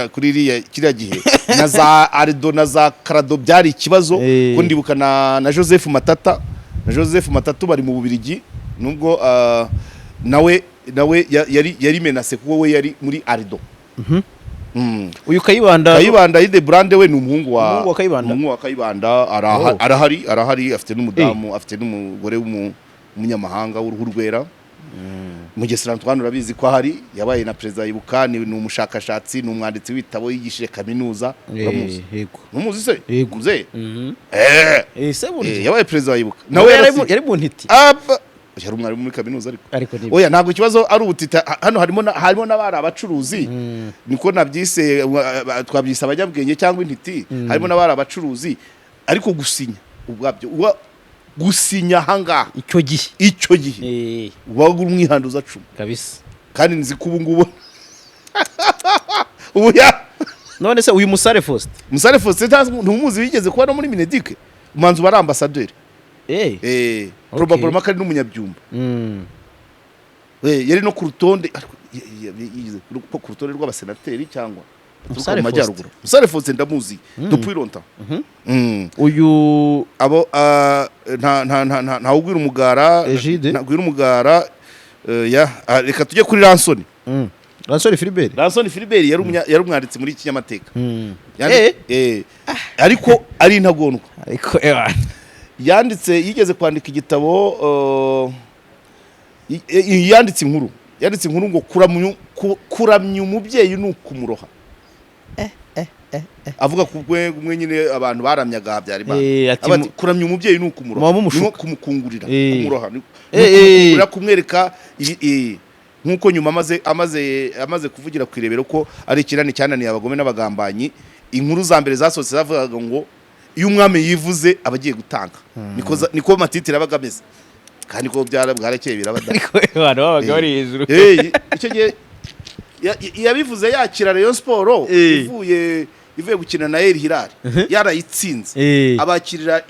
kiriya gihe na za Ardo na za Krado byari ikibazo. Ko ndibuka na Joseph Matata, na Joseph Matata bari mu Bubiligi, nubwo nawe yari menacé kuko we yari muri Ardo. Uyu Kayibanda? Kayibanda Hildebrand we ni umuhungu wa Umuhungu wa Kayibanda? Umuhungu wa Kayibanda Oh. arahari, afite n'umudamu, afite n'umugore w'umunyamahanga w'uruhu rwera. Mugesera Antoine urabizi ko ahari, yabaye na perezida yibuka, ni umushakashatsi, ni umwanditsi w'ibitabo, yigishije kaminuza. Uramuzi? Yego. Ntumuzi se? Yego. Muzehe. Eh, se burya Yabaye perezida wa Ibuka. nawe Nawe yari yari yari mu ntiti. Aba yari umwarimu muri kaminuza ariko. Ariko ni Oya, ntabwo ikibazo ari ubutita. Hano harimo n'abari abacuruzi, niko nabyise, twabyise abanyabwenge cyangwa intiti. Harimo n'abari abacuruzi, ariko gusinya ubwabyo, gusinya ahangaha icyo gihe. Icyo gihe waga umwihanduza cumi. Kabisa. Kandi nzi ko ubu ngubu ubu ya None se uyu Musare Faustin? Musare Faustin ntumuzi? Wigeze kuba no muri Mineduc, umuhanzi uba ari ambasaderi. Probablement ko ari n'umunyabyumba. Yari no ku rutonde, ariko yigeze ku rutonde rw'abasenateri cyangwa baturuka Musare mu majyaruguru. Musare Faustin ndamuzi depuis longtemps. Uyu Abo nta ntawugwira umugara. Egide? Ntagwira umugara. Ya, reka tujye kuri Ransoni. Ransoni Philibert. Ransoni Philibert yari umwanditsi muri Kinyamateka. Ariko ari intagondwa. Ariko ewa. Yanditse, yigeze kwandika igitabo, yanditse inkuru ngo kuramya umubyeyi ni ukumuroha, avuga ku rwego nyine abantu baramyaga Habyarimana. Ati Avuga ati, kuramya umubyeyi ni ukumuroha. Muba mumushuka. Ni nko kumukungurira, kumuroha ni kumukungurira, kumwereka nk'uko nyuma amaze kuvugira ku irebero ko ari ikirani cyananiye abagome n'abagambanyi. Inkuru za mbere zasohotse zavugaga ngo iyo umwami yivuze aba agiye gutanga. Niko matitire abaga ameze, kandi ko byara bwarakeye biraba da. Ariko abantu babaga bari hejuru. Icyo gihe yabivuze yakira Rayon Sport ivuye gukina na El Hilal yarayitsinze, abakirira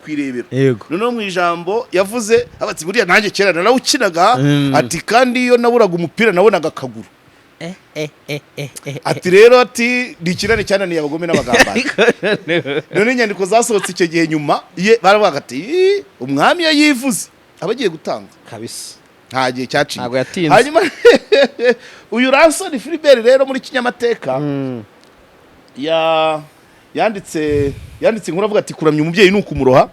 ku irebero. Noneho mu ijambo yavuze ati buriya nanjye kera narawukinaga, ati kandi iyo naburaga umupira nabonaga akaguru, ati rero ati ni ikirane cyananiye abagome n'abagambanyi. None inyandiko zasohotse icyo gihe nyuma ye baravuga ati: "Ii, umwami iyo yivuze aba agiye gutanga." Kabisa. Nta gihe cyaciye. Ntabwo yatinze. Hanyuma uyu Ransoni Philibert rero muri Kinyamateka yanditse inkuru avuga ati kuramya umubyeyi ni ukumuroha,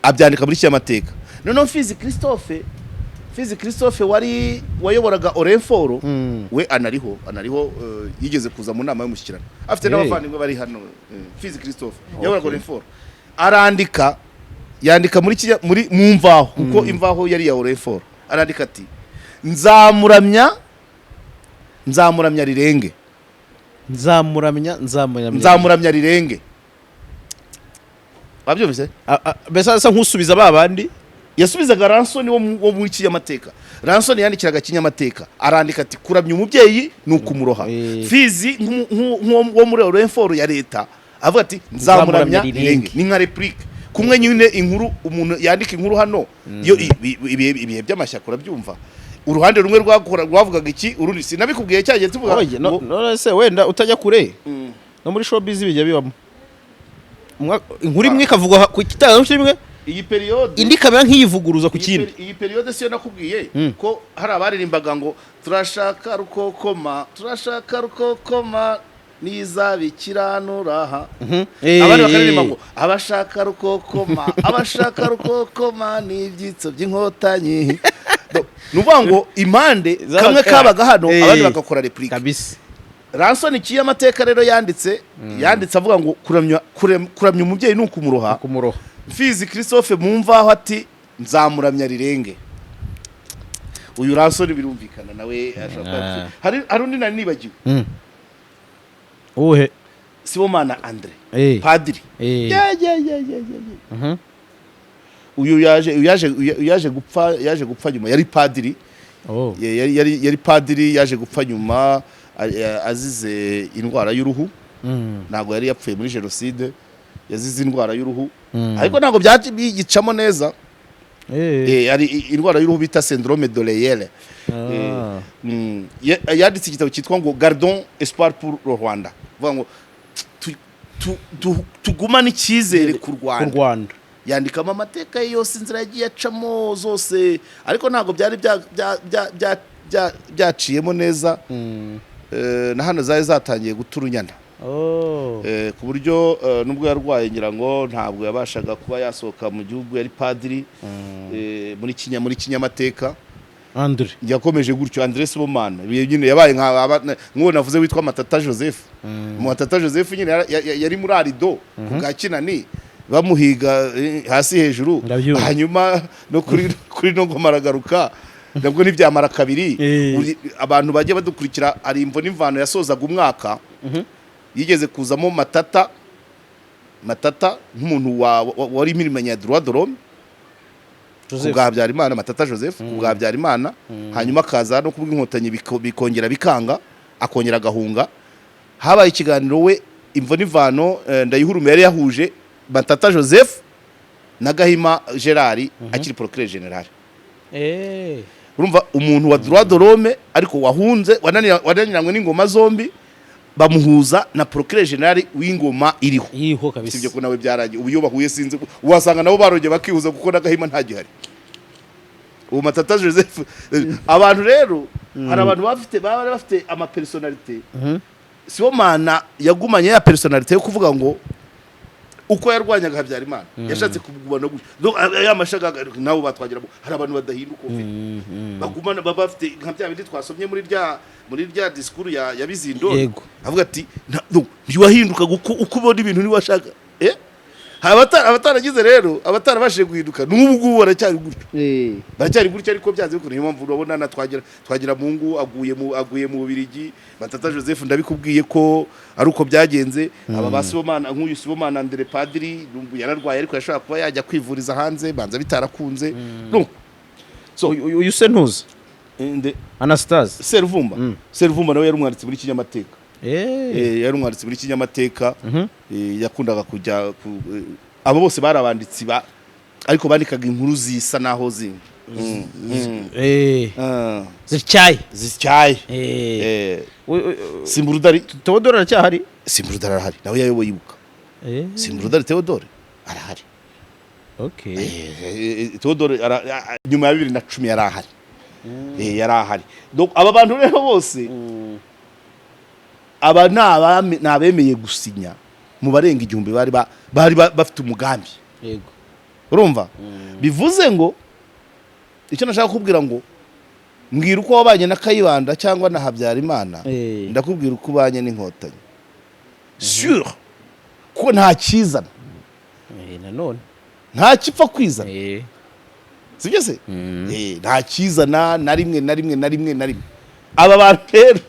abyandika muri Kinyamateka. Noneho Mfizi Christophe wari wayoboraga Orinfor, we anariho, yigeze kuza mu nama y'umushyikirano, afite n'abavandimwe bari hano. Mfizi Christophe yayoboraga Orinfor, arandika, yandika muri mu Mvaho, kuko Imvaho yari ya Orinfor. Arandika ati nzamuramya, nzamuramya rirenge. Nzamuramya, nzamuramya. Nzamuramya rirenge, wabyumvise? Mbese asa nk'usubiza ba bandi. Yasubizaga Ransoni wo muri Kinyamateka. Ransoni yandikiraga Kinyamateka, arandika ati kuramya umubyeyi ni ukumuroha. Fizi wo muri Orinfor ya leta avuga ati nzamuramya Nzamuramya rirenge. rirenge. Ni nka réplique kumwe nyine inkuru, umuntu yandika inkuru hano iyo ibihe by'amashyaka urabyumva, uruhande rumwe rwavugaga iki, urundi sinabikubwiye cyagiye tuvuga Oye, ngo- none se wenda utajya kure, no muri showbiz bijya bibamo. Inkuru imwe ikavugwa ku gitangazamakuru kimwe, Iyi période indi ikamera nk'iyivuguruza ku Iyi kindi. Iyi période siyo nakubwiye ko hari abaririmbaga ngo turashaka Rukokoma, turashaka Rukokoma nizabikiranuraha, abandi bakaririmba ngo abashaka Rukokoma, abashaka Rukokoma n'ibyitso by'Inkotanyi. Ni ukuvuga ngo impande Zabaga- kamwe kabaga hano, abandi bagakora réplique. Ranson Kiyamateka rero yanditse avuga ngo kuramya umubyeyi ni ukumuroha. Kumuroha. Mfizi Christophe mumvaho ati: "Nzamuramya rirenge." Uyu Ranson birumvikana nawe ashobora kuba hari undi nari nibagiwe. Uwuhe? Sibomana Andre, padiri. Ya. Uyu yaje uyu yaje uyu yaje gupfa nyuma, yari padiri. Yari padiri, yaje gupfa nyuma azize indwara y'uruhu. Ntabwo yari yapfuye muri jenoside, yazize indwara y'uruhu, ariko ntabwo byaje bigicamo neza. Hari indwara y'uruhu bita syndrome de Reye. Yanditse igitabo cyitwa ngo "Gardons espoir pour le Rwanda", vuga ngo tugumane icyizere ku Ku Rwanda. Rwanda. Yandikamo amateka ye yose, inzira yagiye acamo zose, ariko ntabwo byari byaciyemo neza. Na hano zari zatangiye guta urunyana. Ku buryo nubwo yarwaye, ngira ngo ntabwo yabashaga kuba yasohoka mu gihugu. Yari padiri muri Kinyamateka. Andre. Yakomeje gutyo, Andre Sibomana. Ibi nyine yabaye nka nk'uwo navuze witwa Matata Joseph. Matata Joseph nyine yari muri Arido ku bwa Kinani, bamuhiga hasi hejuru. Ndabyumva. Hanyuma no kuri no ngoma aragaruka, nabwo ntibyamara kabiri. Abantu bajya badukurikira, hari imvo n'imvano yasozaga umwaka yigeze kuzamo Matata. Matata nk'umuntu wari impirimbanyi ya droit de l'homme ku Joseph. bwa Habyarimana, Matata Joseph ku bwa Habyarimana, hanyuma akaza no kubw'Inkotanyi, bikongera bikanga, akongera agahunga. Habaye ikiganiro we imvo n'imvano, Ndayihurume yari yahuje Matata Joseph na Gahima Gerard akiri procureur général. Urumva umuntu wa droit de l'homme ariko wahunze, wananiranywe n'ingoma zombi, bamuhuza na procureur général w'ingoma iriho. Iriho kabisa. Sibyo ko nawe byarangiye. Ubu iyo bahuye sinzi, wasanga nabo barongeye bakihuza, kuko na Gahima ntagihari ubu Matata Joseph. Abantu rero, hari abantu baba bafite amapersonnalité. Sibomana yagumanye ya personnalité yo kuvuga ngo uko yarwanyaga Habyarimana yashatse kugumana gutyo. Donc, ya mashagaga nabo batwagira. Hari abantu badahinduka ufite bagumana, baba bafite nka bya bindi twasomye muri rya discours ya Bizindori. Avuga ati: "No, ntiwahindukaga uko ubona ibintu, ntiwashaka." Hari abataragize rero, abatarabashije guhinduka, n'ubu ngubu baracyari gutyo, baracyari gutyo, ariko byanze bikunze. Niyo mpamvu urabona na Twagiramungu aguye mu Bubiligi. Matata Joseph ndabikubwiye ko ari uko byagenze. Aba ba Sibomana, nk'uyu Sibomana Andre padiri yararwaye, ariko yashobora kuba yajya kwivuriza hanze, banza bitarakunze. No. So Uyu se ntuzi? Inde? Anastase. Seruvumba. Seruvumba nawe yari umwanditsi muri Kinyamateka. Yari umwanditsi muri Kinyamateka. Yakundaga kujya abo bose bari abanditsi ba, ariko bandikaga inkuru zisa naho zi Zityaye. Zityaye. Simburudari. Theodore aracyahari? Simburudari arahari, nawe yayoboye Ibuka. Simburudari Theodore arahari. Theodore nyuma ya 2010 yari ahari. Yari ahari. Donc, aba bantu rero bose, aba ni abemeye gusinya mu barenga 1000 bari bafite umugambi. Urumva, bivuze ngo icyo nashaka kukubwira ngo mbwira uko wabanye na Kayibanda cyangwa na Habyarimana, ndakubwira uko ubanye n'Inkotanyi, sûr ko nta cyizana. Nanone. Nta kipfa kwizana, sibyo se? Nta cyizana na rimwe, na rimwe, na rimwe, na rimwe. Aba bantu rero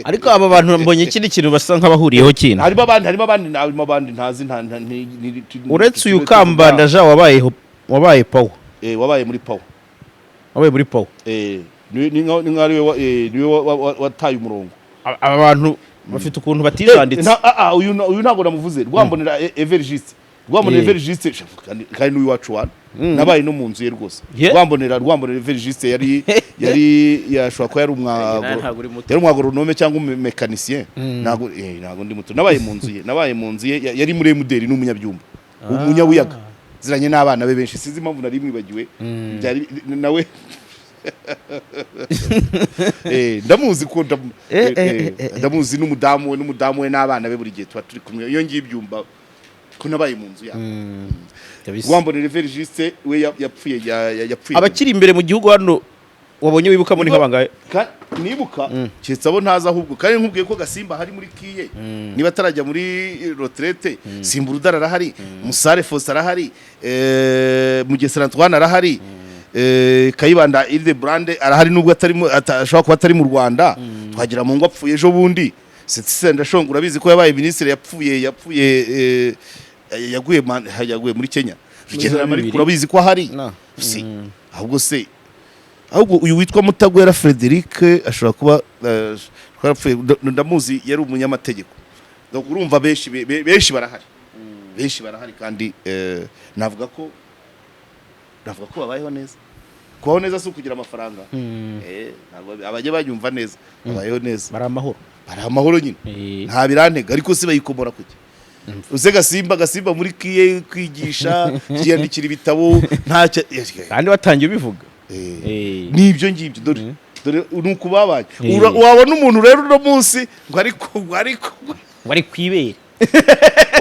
Ariko aba bantu mbonye ikindi kintu basa nk'abahuriyeho kindi. Harimo abandi ntazi nta nta- nti- nti- nti- Uretse uyu Kambanda Jean wabaye power. Wabaye muri power. Wabaye muri power. Ni nka ariwe niwe wataye umurongo. Aba bantu bafite ukuntu batijanditse. Uyu ntabwo namuvuze, Rwambonera Evergiste, Rwambonera Evergiste, kandi n'uyu wacu wana nabaye no mu nzu ye rwose. Rwambonera Evergiste yari yashobora kuba yari Nawe ntabwo uri muto. Yari umwagoronome cyangwa umumécanicien. Ntabwo ndi muto. Nabaye mu nzu ye, yari muri MDR, n'umunyabyumba, umunyabuyaga, ziranye n'abana be benshi. Sinzi impamvu nari mwibagiwe. Byari nawe, ndamuzi ko ndamuzi n'umudamu we n'abana be, buri gihe tuba turi kumwe iyo ngiye ibyumba. Ko nabaye mu nzu yabo. Kabisa. Rwambonera Evergiste we yapfuye yapfuye. Abakiri imbere mu gihugu hano wabonye wibukamo ni nk'abangahe? Nibuka keretse abo ntazi, ahubwo kandi nkubwiye ko Gasimba hari muri kiye niba atarajya muri retraite, Simburudara arahari, Musare Faustin arahari, Mugesera Antoine arahari, Kayibanda Hildebrand arahari nubwo atari ashobora kuba atari mu Rwanda. Twagira mu ngo apfuye ejo bundi. Sendashonga urabizi ko yabaye minisitiri, yapfuye yaguye muri Kenya. Rugenera Bibiri. Mariko urabizi ko ahari. Na. Si ahubwo se, ahubwo uyu witwa Mutagwera Frederic ashobora kuba yarapfuye, ndamuzi, yari umunyamategeko. Donc urumva benshi benshi barahari, benshi barahari kandi navuga ko babayeho neza. Kubaho neza si ukugira amafaranga. Ntabwo abajya bayumva neza, babayeho neza. Bari amahoro. Bari amahoro nyine. Nta birantega, ariko si bayikomora kuki uze Gasimba muri kiye kwigisha, kiyandikira ibitabo, ntacyo. Kandi watangiye ubivuga. Nibyo ngibyo, dore dore ni ukubabaye. Wabona umuntu rero uno munsi ngo ariko bari kwibere.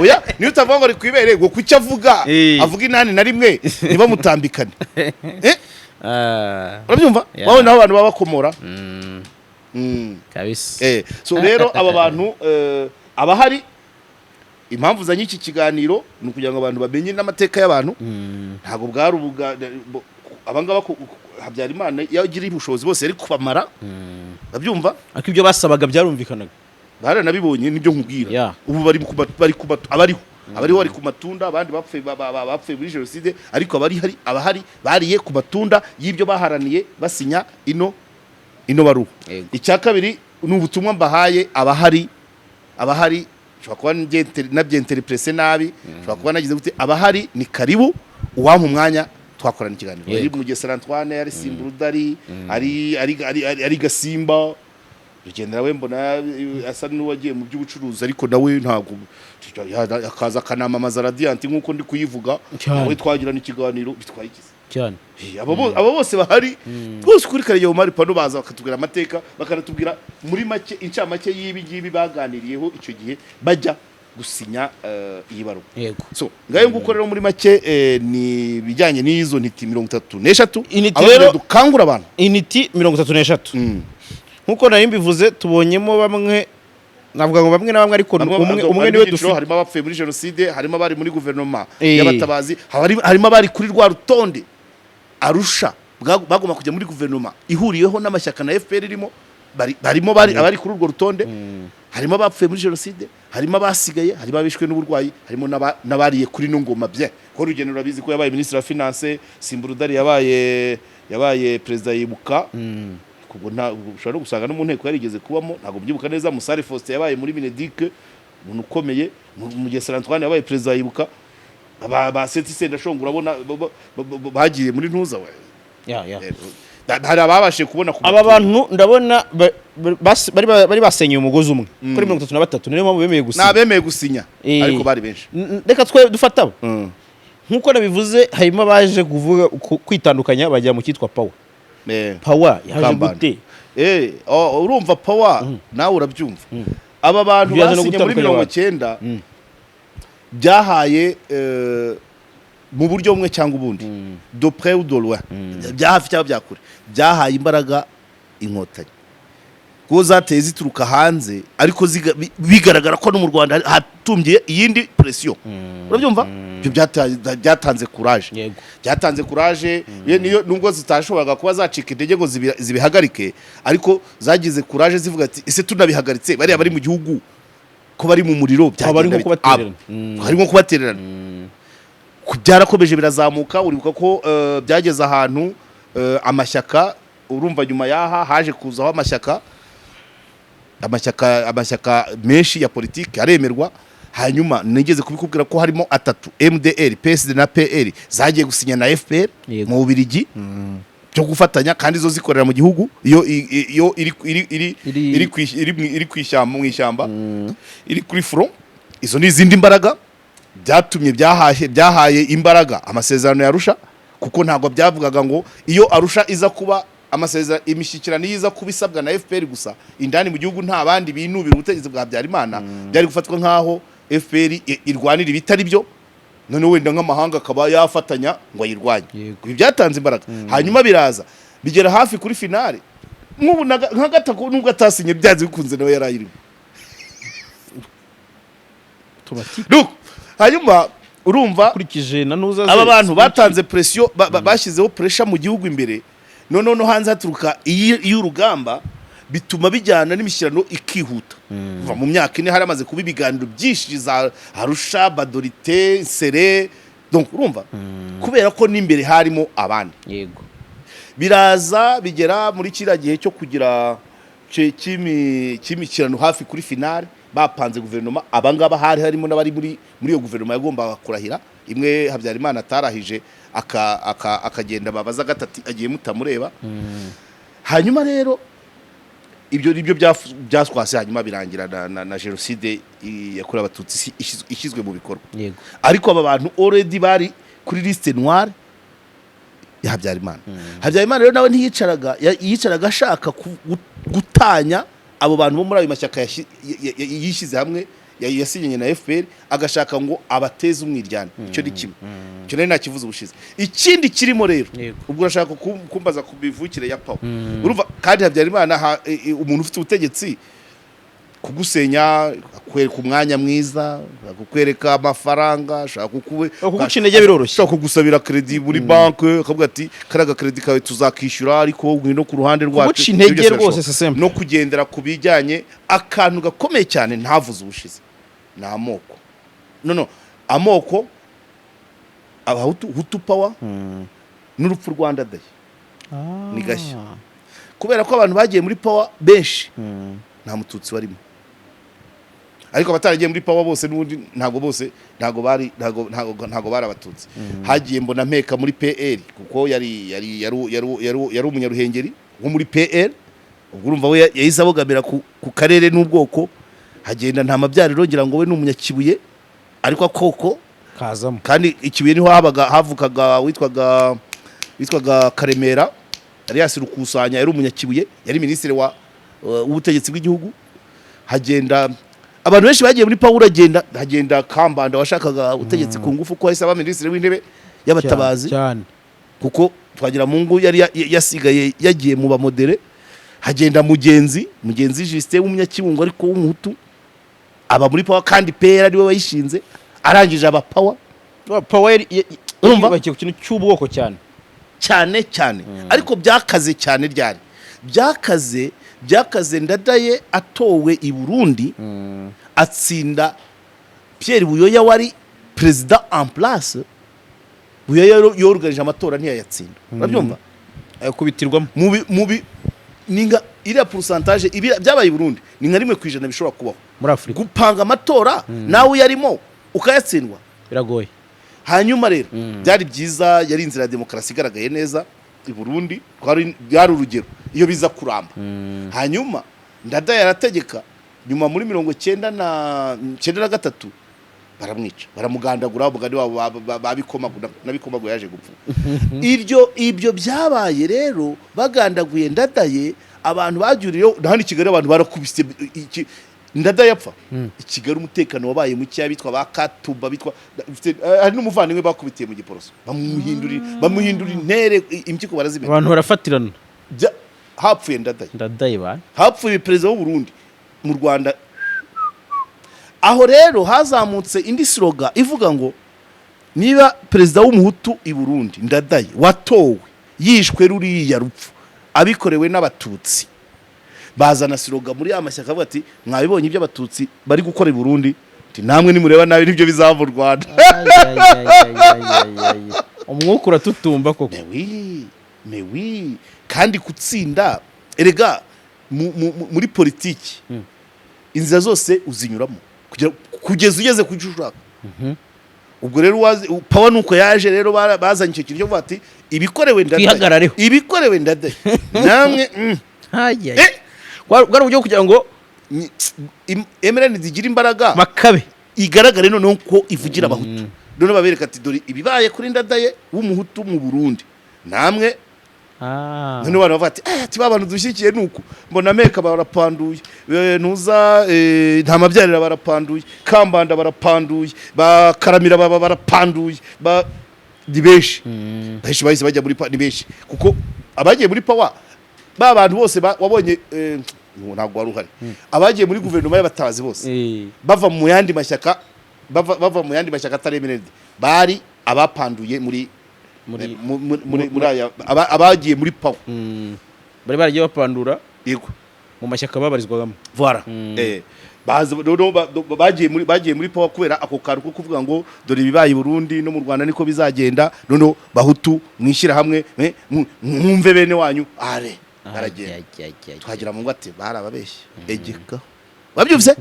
Oya, niyo utavuga ngo ari kwibere, ngo kuki avuga avuga inani na rimwe ntibamutambikane? Urabyumva? Wabona aho abantu baba bakomora. Kabisa. So rero aba bantu abahari, impamvu zanye iki kiganiro ni ukugira ngo abantu bamenye n'amateka y'abantu. Ntabwo bwari ubuga abangaba Habyarimana iyo agira ubushobozi bose yari kubamara, babyumva. Ariko ibyo basabaga byarumvikanaga. Baranabibonye, nibyo nkubwira. Ubu bari ku abariho bari ku matunda, abandi bapfuye bapfuye muri jenoside, ariko abari hari abahari bariye ku matunda y'ibyo baharaniye basinya ino baruwa. Icya kabiri ni ubutumwa mbahaye abahari. Abahari, nshobora kuba nabyenterprese nabi, nshobora kuba nagize gute, abahari ni karibu, uwampa umwanya twakorana ikiganiro. Ari Mugesera Antoine, ari Simburudari, ari Gasimba Rugendera, we mbona asa n'uwagiye mu by'ubucuruzi, ariko nawe ntabwo akaza akanamamaza Radiant nk'uko ndi kuyivuga. Nawe twagirana ikiganiro, bitwaye iki? Cyane. Abo bose bahari rwose kuri Karegeya Omar Pano, baza bakatubwira amateka, bakanatubwira muri make incamake y'ibi ngibi baganiriyeho icyo gihe bajya gusinya iyi baruwa. So ngayo nguko rero muri make ni ibijyanye n'izo ntiti 33. Intiti Aho dukangura abantu. Intiti 33, nk'uko nari mbivuze, tubonyemo bamwe, navuga ngo bamwe na bamwe, ariko Harimo umwe umwe harimo niwe ibyiciro, dufite. Harimo abapfuye muri jenoside, harimo abari muri guverinoma y'abatabazi, harimo abari kuri rwa rutonde Arusha bagomba kujya muri guverinoma ihuriweho n'amashyaka na FPR irimo, barimo bari abari kuri urwo rutonde, harimo abapfuye muri jenoside, harimo abasigaye, harimo abishwe n'uburwayi, harimo n'abariye kuri ino ngoma bye, ko Rugendo urabizi ko yabaye minisitiri wa finance, Simburudari yabaye perezida yibuka, ubwo nta ushobora no gusanga no mu nteko yarigeze kubamo, ntabwo mbyibuka neza. Musare Faustin yabaye muri Mineduc, umuntu ukomeye. Mugesera Antoine yabaye perezida yibuka, ba Seti Sendashonga urabona bagiye muri ntuza we. Ya. Hari ababashije kubona ku Aba bantu ndabona bari basenyeye umugozi umwe kuri 33, niyo mpamvu bemeye gusinya. N'abemeye gusinya, ariko bari benshi. Reka twe dufate abo. Nk'uko nabivuze, harimo abaje kuvuga kwitandukanya bajya mu cyitwa Power. Power yaje Kambanda. gute? Oh, urumva Power nawe urabyumva, aba bantu Byaje no basinye muri gutandukanya mirongo abantu. cyenda byahaye mu buryo bumwe cyangwa ubundi, de près ou de loin, bya hafi cyangwa bya kure, byahaye imbaraga Inkotanyi kuko zateye zituruka hanze, ariko bigaragara ko no mu Rwanda hatumbye iyindi pression, urabyumva? Ibyo byatanze courage. Byatanze courage. Niyo nubwo zitashoboraga kuba zacika intege ngo zibihagarike, ariko zagize courage zivuga ati: "Ese tunabihagaritse, bariya bari mu gihugu ko bari mu muriro, Aba ari byagenda nko bite?" kubatererana. Hari nko kubatererana. Byarakomeje birazamuka. Uribuka ko byageze ahantu amashyaka, urumva nyuma y'aha haje kuzaho amashyaka menshi ya politiki aremerwa. Hanyuma nigeze kubikubwira ko harimo atatu, MDR, PSD na PL, zagiye gusinya na FPR mu Bubiligi byo gufatanya, kandi zo zikorera mu gihugu, iyo iyo iri iri kwishyamba mu ishyamba, iri kuri front. Izo ni izindi mbaraga byatumye byahaye imbaraga amasezerano ya Arusha, kuko ntabwo byavugaga ngo iyo Arusha iza kuba amasezerano, imishyikirano iyo iza kuba isabwa na FPR gusa indani mu gihugu, nta bandi binubira ubutegetsi bwa Habyarimana, byari gufatwa nk'aho FPR irwanira ibitari byo, noneho wenda nk'amahanga akaba yafatanya ngo ayirwanye. Ibi byatanze imbaraga, hanyuma biraza bigera hafi kuri finale. Nk'ubu nka Gatako, nubwo atasinye, byanze bikunze nawe yari ayirimo. Automatique. Nuko hanyuma urumva ukurikije na nuza aba bantu batanze pression, bashyizeho pressure mu gihugu imbere, noneho no hanze haturuka iy'urugamba, bituma bijyana n'imishyirano ikihuta. Kuva mu myaka 4 haramaze kuba ibiganiro byinshi, za Arusha, Gbadolite, Sere. Donc urumva, kubera ko n'imbere harimo abandi, biraza bigera muri kiriya gihe cyo kugira cy'imishyikirano hafi kuri finale, bapanze guverinoma. Abangaba hari harimo n'abari muri iyo guverinoma yagombaga kurahira, imwe Habyarimana atarahije, akagenda, babaza gatati agiye mutamureba. Hanyuma rero ibyo nibyo byaswase, hanyuma birangira na jenoside yakorewe Abatutsi ishyizwe mu bikorwa. Ariko aba bantu already bari kuri liste noire ya Habyarimana. Habyarimana rero nawe ntiyicaraga, yicaraga ashaka gutanya abo bantu bo muri ayo mashyaka yishyize hamwe, yasinyanye na FPR, agashaka ngo abateze umwiryane. Icyo ni kimwe, icyo nari nakivuze ubushize. Ikindi kirimo rero, ubwo urashaka kumbaza ku mivukire ya power. Urumva kandi Habyarimana, umuntu ufite ubutegetsi, kugusenya, akwereka umwanya mwiza, kukwereka amafaranga, ashaka Kuguca intege biroroshye. Ashaka kugusabira crédit muri banque, akavuga ati: "Kariya crédit kawe tuzakishyura, ariko ngwino ku ruhande rwacu." Kuguca intege Ibyo byose rwose, birashoboka. c'est simple. No kugendera ku bijyanye, akantu gakomeye cyane ntavuze ubushize ni amoko. No amoko, Abahutu, Hutu Power, n'urupfu rwa Ndadaye ni gashya, kubera ko abantu bagiye muri power benshi nta Mututsi warimo. Ariko abataragiye muri power bose n'ubundi ntabwo bose ntabwo bari ntabwo bari Abatutsi. Hagiye mbona mpeka muri PL, kuko yari umunyaruhengeri wo muri PL. Ubwo urumva we yahise abogamira ku karere n'ubwoko. Hagenda nta mabyariro, ngira ngo we ni umunyakibuye, ariko akoko Kazamo. Kandi ikibuye niho habaga havukaga witwaga Karemera Alias Rukusanya, yari umunyakibuye, yari minisitiri wa w'ubutegetsi bw'igihugu. Hagenda abantu benshi bagiye muri power, agenda hagenda Kambanda washakaga ubutegetsi ku ngufu, ko yahise aba minisitiri w'intebe y'abatabazi, cyane. kuko Twagiramungu yari yasigaye yagiye mu ba modérés. Hagenda Mugenzi Justin w'umunyakibungo ariko w'Umuhutu, aba muri power, kandi PL ari we wayishinze, arangije aba power. Power Urumva? yubakiye ku kintu cy'ubwoko cyane. Cyane cyane. Ariko byakaze cyane ryari? Byakaze Ndadaye atowe i Burundi, atsinda Pierre Buyoya wari perezida en place. Buyoya yoruganije amatora ntiyayatsinda, urabyumva? Kubitirwamo. Mubi ni nka iriya pourcentage byabaye i Burundi ni nka 1% bishobora kubaho muri Afurika. Gupanga amatora nawe uyarimo ukayatsindwa, biragoye. Hanyuma rero byari byiza, yari inzira ya demokarasi igaragaye neza i Burundi, byari urugero iyo biza kuramba. Hanyuma Ndadaye arategeka, nyuma muri 1993 baramwica, baramugandagura, umugani wabo babikomagura nabikomaguye, yaje gupfa. Ibyo byabaye rero bagandaguye Ndadaye, abantu babyuriyeho. Hano i Kigali abantu barakubise Ndadaye apfa, i Kigali umutekano wabaye mukeya, bitwa ba Katuba, bitwa hari n'umuvandimwe bakubitiye mu Giporoso, bamuhindura intere, impyiko barazimena. Abantu barafatirana. Hapfuye Ndadaye. Ndadaye ba Hapfuye perezida w'u Burundi mu Rwanda. Aho rero hazamutse indi slogan ivuga ngo niba perezida w'Umuhutu i Burundi Ndadaye watowe yishwe ruriya rupfu abikorewe n'Abatutsi, bazana slogan muri ya mashyaka avuga ati: "Mwabibonye ibyo Abatutsi bari gukora i Burundi?" Ati: "Namwe nimureba nabi nibyo bizava mu Rwanda." Umwuka uratutumba koko. Mais oui, mais oui. Kandi gutsinda erega muri politiki inzira zose uzinyuramo kugeza ugeze ku cyo ushaka. Ubwo rero power nuko yaje rero, bazanye icyo kintu cyo kuvuga ati: "Ibikorewe Ndadaye, Twihagarareho. ibikorewe Ndadaye namwe." Bwari uburyo bwo kugira ngo MRN zigira imbaraga, bakabe igaragare noneho ko ivugira Abahutu, noneho babereka ati: "Dore ibibaye kuri Ndadaye w'Umuhutu mu Burundi, namwe." Noneho abantu bavuga ati ati ba bantu dushyigikiye nuko mbona meka barapanduye, ntuza nta mabyarira barapanduye, Kambanda barapanduye, bakaramira baba barapanduye, ni benshi. Benshi bahise bajya muri ni benshi, kuko abagiye muri power, ba bantu bose wabonye, ntabwo wari uhari, abagiye muri guverinoma y'abatabazi bose bava mu yandi mashyaka, bava mu yandi mashyaka atari MND, bari abapanduye muri muri aya abagiye muri power. Bari baragiye bapandura Yego. mu mashyaka babarizwagamo. Voilà. Baza noneho bagiye muri power kubera ako kantu ko kuvuga ngo dore ibibaye i Burundi no mu Rwanda niko bizagenda. Noneho Bahutu mwishyira hamwe, mwumve bene wanyu, are baragenda. Twagira mu ngo ati barababeshye, egeka wabyumvise,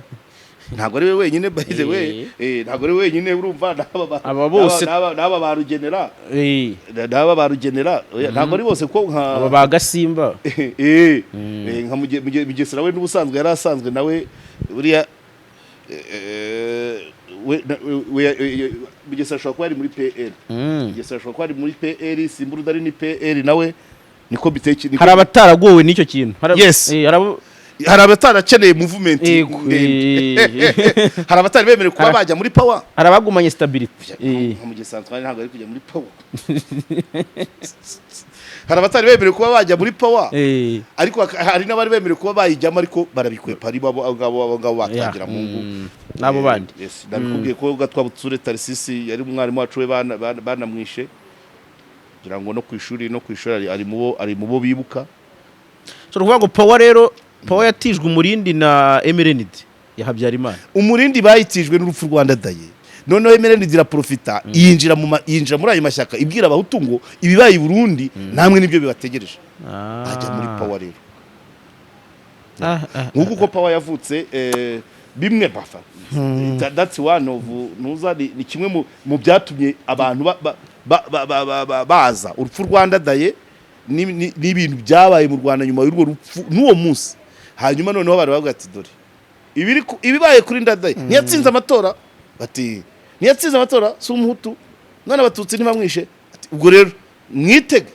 ntabwo ari we wenyine, by the way. Ntabwo ari we wenyine, urumva n'aba Aba bose- n'aba ba Rugenera, n'aba ba Rugenera. Oya, ntabwo ari bose ko nka Aba ba Gasimba. Nka Mugesera we n'ubusanzwe yari asanzwe nawe buriya, we Mugesera ashobora kuba ari muri PL. Mugesera ashobora kuba ari muri PL, Simburudari ni PL nawe, niko biteke Hari abataragowe n'icyo kintu. Yes. Hari Hari abatarakeneye movement ndende. Hari abatari bemerewe kuba bajya muri power. Hari abagumanye stability. Nka Mugesera Antoine ntabwo ari kujya muri power. Hari abatari bemerewe kuba bajya muri power, ariko hari n'abari bemerewe kuba bayijyamo ariko barabikwepa, ari abo ngabo batangira mu ngo. N'abo bandi. Yes, nabikubwiye ko Gatwabutsure Tarisisi yari umwarimu wacu we, banamwishe kugira ngo no ku ishuri ari mu bo bibuka. So ni ukuvuga ngo power rero, power yatijwe umurindi na MRND ya Habyarimana. Umurindi bayitijwe n'urupfu rwa Ndadaye. Noneho MRND iraprofita, yinjira muri ayo mashyaka, ibwira Abahutu ngo ibibaye i Burundi namwe nibyo bibategereje. Bajya muri power rero. Nk'uko uko power yavutse, bimwe bafa that's one of ntuza ni kimwe mu byatumye abantu baza urupfu rwa Ndadaye n'ibintu byabaye mu Rwanda nyuma y'urwo rupfu n'uwo munsi. Hanyuma noneho bari bavuga ati dore ibibaye kuri Ndadaye, ntiyatsinze amatora, bati ntiyatsinze amatora, si Umuhutu, none Abatutsi ntibamwishe. Ati, ubwo rero mwitege.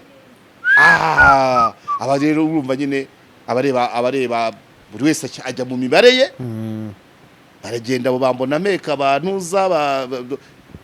Aba rero urumva nyine abareba buri wese ajya mu mibare ye, baragenda abo bambona meka abantuza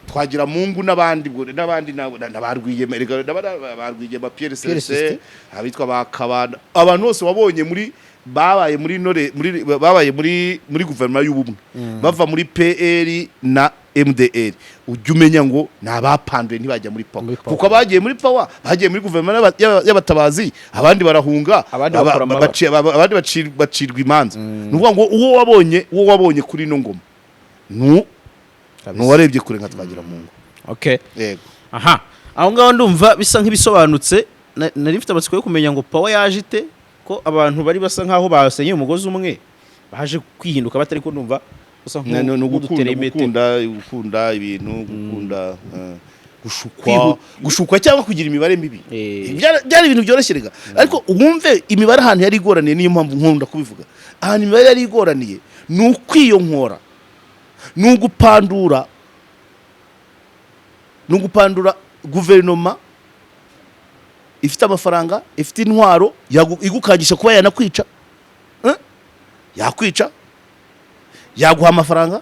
twagira mungu n'abandi, ubwo n'abandi na ba Rwigema, erega ba Rwigema Pierre Celestin, Celestin. Abitwa ba Kabanda, abantu bose wabonye muri babaye muri nore muri babaye muri guverinoma y'ubumwe bava muri PL na MDR, ujya umenya ngo ni abapanduye ntibajya muri power. Muri power. Kuko abagiye muri power bagiye muri guverinoma y'abatabazi, abandi barahunga, Abandi bakora amabara. Abandi bacirwa imanza. Ni ukuvuga ngo uwo wabonye kuri ino ngoma nu nuwarebye kure nka twagira mu ngo. Okay. Yego. Aha aho ngaho ndumva bisa nk'ibisobanutse. Nari mfite amatsiko yo kumenya ngo power yaje ite, ko abantu bari basa nkaho basenyeye umugozi umwe baje kwihinduka batari ko ndumva usa Ni ugukunda nk'udutereye imetero. Gukunda ibintu, gukunda gushukwa, gushukwa cyangwa kugira imibare mibi. Byari ibintu byoroshye rega, ariko wumve imibare ahantu yari igoraniye, niyo mpamvu nkunda kubivuga. Ahantu imibare yari igoraniye ni ukwiyonkora, ni ugupandura guverinoma ifite amafaranga, ifite intwaro, igukangisha kuba yanakwica. Eh? Yakwica, yaguha amafaranga,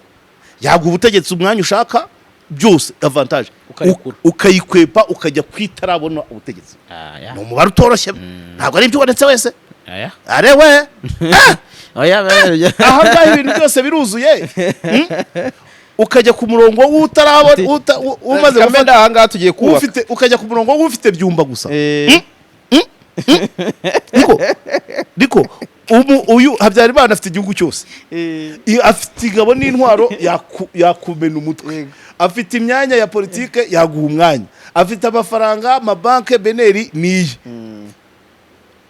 yaguha ubutegetsi, umwanya ushaka byose, avantage. Ukarekura. Ukayikwepa ukajya kwitarabona ubutegetsi. Aya. Ni umubare utoroshye, ntabwo ari ibyo ubonetse wese. Aya. Arewe. Oya. Aha ngaha ibintu byose biruzuye. Ukajya ku murongo w'utarabona umaze Kamena, gufata aha ngaha tugiye kubaka. ufite, ukajya ku murongo w'ufite Byumba gusa. Niko uyu Habyarimana afite igihugu cyose. Afite ingabo n'intwaro, yakumena umutwe, afite imyanya ya politike, yaguha umwanya, afite amafaranga, amabanke beneri niye,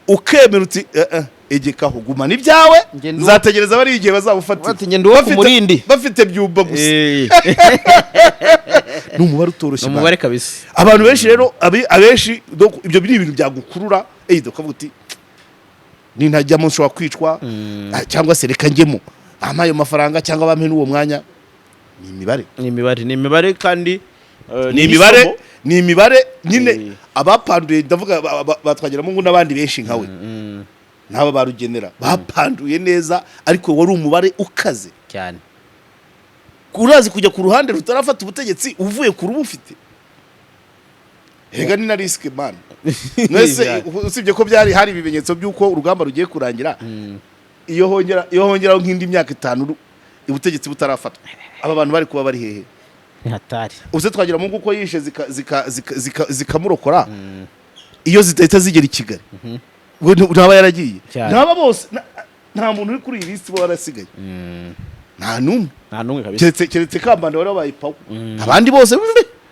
ukemera uti egekaho, gumana ibyawe, nzategereza bari igihe bazabufatira. Bati, ngenda uwo ku murindi. Bafite Byumba gusa. Ni umubare utoroshye. Ni umubare kabisa. Abantu benshi rero, abenshi donc ibyo biri ibintu byagukurura, ukavuga uti nintajyamo nshobora kwicwa, cyangwa se reka njyemo bampe ayo mafaranga cyangwa bampe n'uwo mwanya. Ni imibare. Ni imibare, ni imibare kandi. Ni imibare, n'isomo. ni imibare nyine. Abapanduye, ndavuga ba Twagiramungu n'abandi benshi nkawe n'aba ba Rugenera bapanduye neza, ariko wari umubare ukaze. Cyane. Urazi kujya ku ruhande rutarafata ubutegetsi uvuye ku ruba ufite, rega ni na risque, man. Mwese usibye ko byari hari ibimenyetso by'uko urugamba rugiye kurangira, iyo hongeraho nk'indi myaka 5 ubutegetsi butarafatwa, aba bantu bari kuba bari hehe? Ni hatari. Ubuse Twagiramungu uko yishe zikamurokora, iyo zidahita zigera i Kigali, we ntaba yaragiye? Cyane. Ntaba bose, nta muntu uri kuri iyi lisiti uba warasigaye, nta n'umwe. Nta n'umwe kabisa. Keretse Kambanda wari wabaye pawa, abandi bose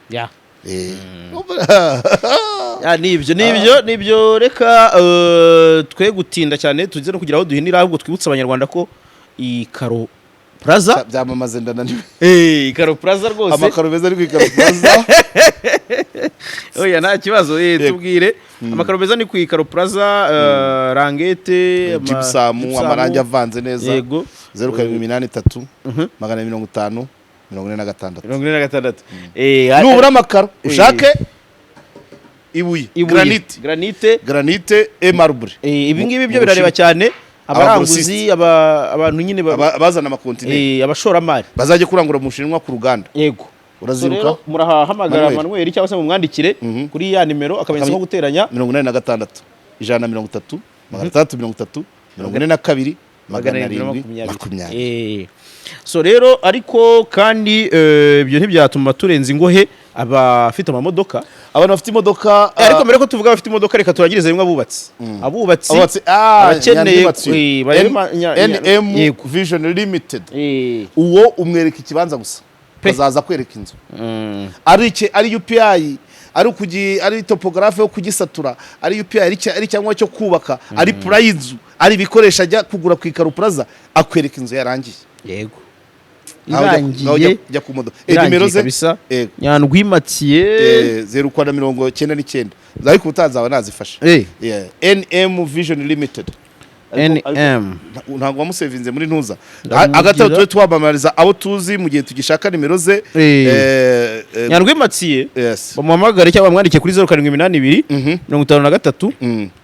Ya. Eh. Ya, nibyo. Reka twe gutinda cyane, tuze no kugira aho duhinira, ahubwo twibutse Abanyarwanda ko Ikaro Plaza Byamamaze, ndananiwe. Ikaro Plaza rwose. Amakaro meza ari ku Ikaro Plaza. Oya, nta kibazo. Yego. Tubwire, amakaro meza ni ku Ikaro Plaza, rangete, gypsum, gypsum. Amarangi avanze neza. Yego. 0783 250 46. 46. Nubura amakaro, ushake ibuye. Ibuye. Granite. Granite. Granite et marbre. Ibi ngibi byo Mu birareba Bushinwa. cyane abaranguzi, Abagrossiste. abantu nyine Abazana amakontineri. Abashoramari. Bazajya kurangura mu Bushinwa ku ruganda. Yego. Uraziruka? So rero, murahamagara Manuel. Manuel cyangwa se mumwandikire kuri ya nimero, akamenyetso ko guteranya. 86 130 630 42 720. So rero, ariko kandi ibyo ntibyatuma turenza ingohe abafite amamodoka. Abantu bafite imodoka. Ariko mbere ko tuvuga abafite imodoka, reka turagirize rimwe abubatsi. Abubatsi, Abubatsi, abakeneye Nyandwi barebe NM Yego. Vision Limited. Uwo umwereka ikibanza gusa, azaza kwereka inzu. Ari iki, ari UPI, ari ukugi, ari topographe yo kugisatura, ari UPI, ari cyangwa cyo kubaka, ari plan y'inzu, ari ibikoresho ajya kugura ku Ikaro Plaza, akwereka inzu yarangiye. Yego. Nawe Irangiye. ujya ku modoka. Irangiye Nimero ze kabisa. Yego. Nyandwi Matiye. 0 kwa 99, ariko ubutaha nazifashe. Yeah. NM Vision Limited. NM. Ntabwo wamusevinze muri ntuza. Ndamugira. Hagati aho tube twamamariza abo tuzi mu gihe tugishaka nimero ze. Nyandwi Matiye. Yes. Bamuhamagare cyangwa bamwandike kuri 0782 53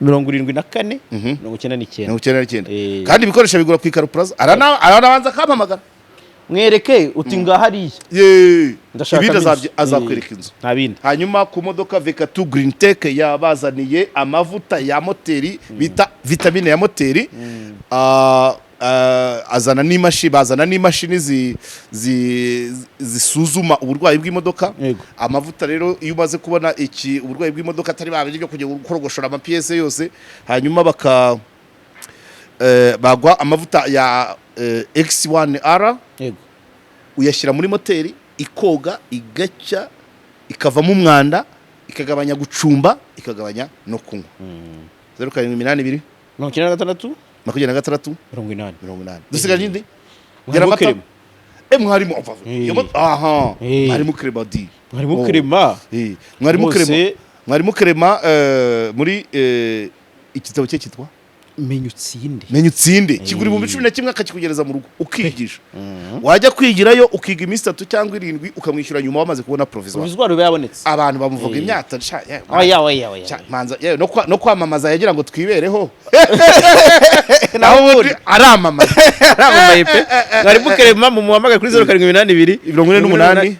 74 99. 99. Eh. Kandi ibikoresho bigura ku Ikaro Plaza. Aranabanza akampamagara. Mwereke uti ngahariya. Yeee. Ndashaka Ibindi inzu. azakwereka inzu. Nta bindi. Hanyuma ku modoka, Vekatu Green Tech yabazaniye amavuta ya moteri bita vitamine ya moteri. Azana n'imashini, bazana n'imashini zisuzuma uburwayi bw'imodoka. Yego. Amavuta rero, iyo umaze kubona iki uburwayi bw'imodoka, atari babiri byo kujya korogoshora amapiyese yose, hanyuma baka bagwa amavuta ya X1R. Uyashyira muri moteri, ikoga, igacya, ikavamo umwanda, ikagabanya gucumba, ikagabanya no kunywa. 0782 96. 26. 80. 80. Dusigaje indi. Mwarimu Gira amata. Clement. Mwarimu aha. Mwarimu Clement di. Mwarimu Oh. Clement. Mwarimu Bose. Clement, mwarimu Clement, muri igitabo cye cyitwa Menya utsinde. Menya utsinde, kigura 11,000, akakikugereza mu rugo, ukigisha. Wajya kwigirayo, ukiga iminsi 3 cyangwa 7, ukamwishyura nyuma wamaze kubona provisoire. Provisoire iba yabonetse. Abantu bamuvuga imyata sha, yewe, Oya, oya, oya. sha, manza yewe, no kwamamaza yagira ngo twibereho, naho ubundi aramamaza. Aramamaye pe. Mwarimu Clement, mumuhamagare kuri 0782 48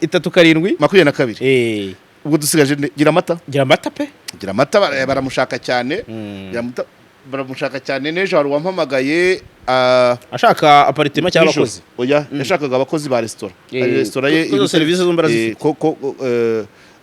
37. 22. Ubwo dusigaje gira amata. Gira amata pe. Gira amata, baramushaka cyane. Gira amata baramushaka cyane. N'ejo hari uwampamagaye Ashaka appartement cyangwa nijoro. abakozi? Oya, yashakaga abakozi ba resitora. Hari resitora ye Ko izo serivisi zombi arazifite. Ko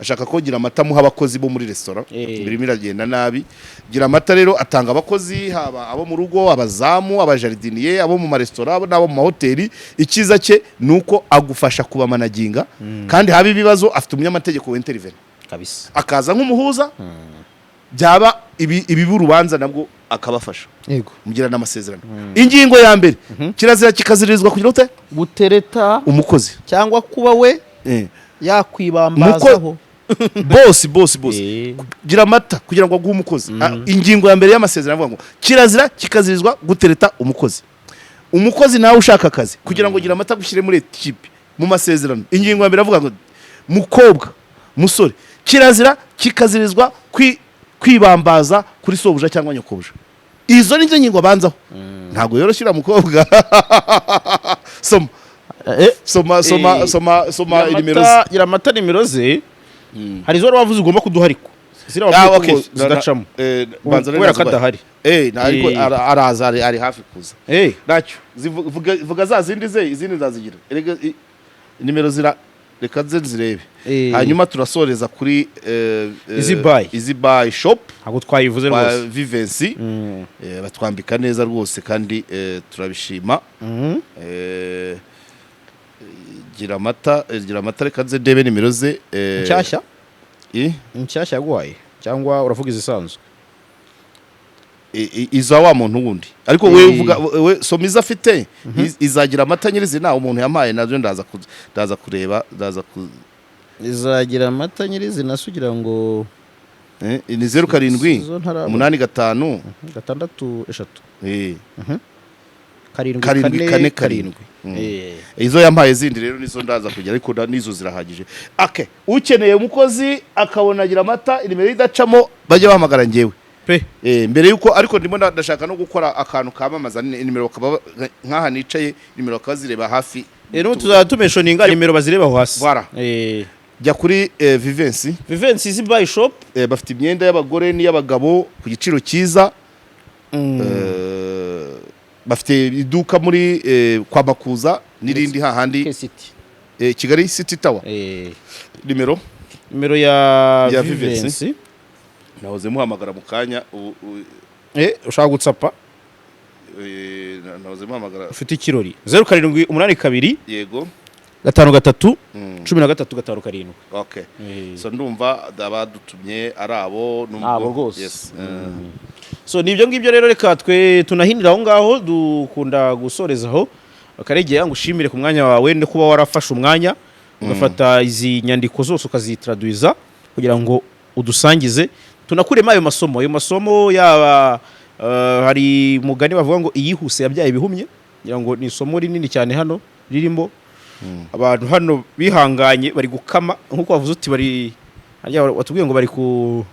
ashaka ko Gira amata amuha abakozi bo muri resitora. Birimo iragenda nabi. Gira amata rero atanga abakozi, haba abo mu rugo, abazamu, abajardinier, abo mu maresitora n'abo mu mahoteli. Icyiza cye ni uko agufasha kubamanaginga, kandi haba ibibazo afite umunyamategeko w'intervene Kabisa. akaza nk'umuhuza, byaba ibiba urubanza nabwo akabafasha. Mugirana amasezerano. Ingingo ya mbere, kirazira kikaziririzwa kugira ute? Gutereta Umukozi. cyangwa kuba we yakwibambazaho. Bosi, bosi, bosi. Gira amata kugira ngo aguhe umukozi. Ingingo ya mbere y'amasezerano avuga ngo kirazira kikazirizwa gutereta umukozi. Umukozi nawe ushaka akazi, kugira ngo gira amata agushyire muri ekipe, mu masezerano ingingo ya mbere avuga ngo mukobwa Musore, kirazira kikazirizwa kwibambaza kuri sobuja cyangwa nyokobuja. Izo ni zo ngingo abanzaho. Ntabwo yoroshye uriya mukobwa. Soma, soma, soma. Soma, soma nimero ze. Gira amata, nimero ze hari izo wari wavuze ugomba kuduha, ariko ziriya Ah, wavuze okay. ko zidacamo Banza kubera ko nari adahari. Ariko araza, ari hafi kuza. Ntacyo. Vuga za zindi ze, izindi nzazigira. Erega nimero zira, reka nze nzirebe. Hanyuma turasoreza kuri Easy Buy. Easy Buy Shop. Ntabwo twayivuze kwa rwose. Vivensi. Batwambika neza rwose kandi turabishima. Gira amata, gira amata, reka nze ndebe nimero ze. Nshyashya? I? Nshyashya yaguhaye cyangwa uravuga izisanzwe? Iza wa muntu wundi, ariko we uvuga, we soma izo afite. Izagira amata nyirizina umuntu yampaye nabyo ndaza kureba, ndaza ku Izagira amata nyirizina se ugira ngo Ni 07 Izo ntarabona. 85 6 3 7 7 4 4 7. 7. Izo yampaye zindi rero nizo ndaza kugera, ariko nizo zirahagije. Okay, ukeneye umukozi akabona agira amata, inimero idacamo, bajye bahamagara njyewe. Pe. Mbere yuko, ariko ndimo ndashaka no gukora akantu kamamaza nimero, bakaba nkaha nicaye, nimero bakaba zireba hafi. N'ubu tuzajya tumentioninga nimero bazireba aho hasi. Voilà. Jya kuri Vivensi. Vivensi Easy Buy Shop. Bafite imyenda y'abagore n'iy'abagabo ku giciro cyiza. Bafite iduka muri kwa Makuza n'irindi hahandi. City. Kigali City Tower. Nimero Nimero ya Ya Vivensi. Vivensi. Nahoze muhamagara mu kanya Ushaka gutsapa? Nahoze muhamagara. Ufite ikirori, 0782 53 13 57. Okay. So ndumva abadutumye ari abo Abo rwose. Yes. So nibyo ngibyo rero, reka twe tunahinira aho ngaho dukunda gusorezaho. Karegeya, ngushimire ku mwanya wawe no kuba warafashe umwanya ugafata izi nyandiko zose ukazitraduiza kugira ngo udusangize, tunakuremo ayo masomo yaba hari mugani bavuga ngo iyihuse yabyaye ibihumye. Ngira ngo ni isomo rinini cyane hano ririmo. Abantu hano bihanganye bari gukama nk'uko wavuze uti bari harya watubwiye ngo bari ku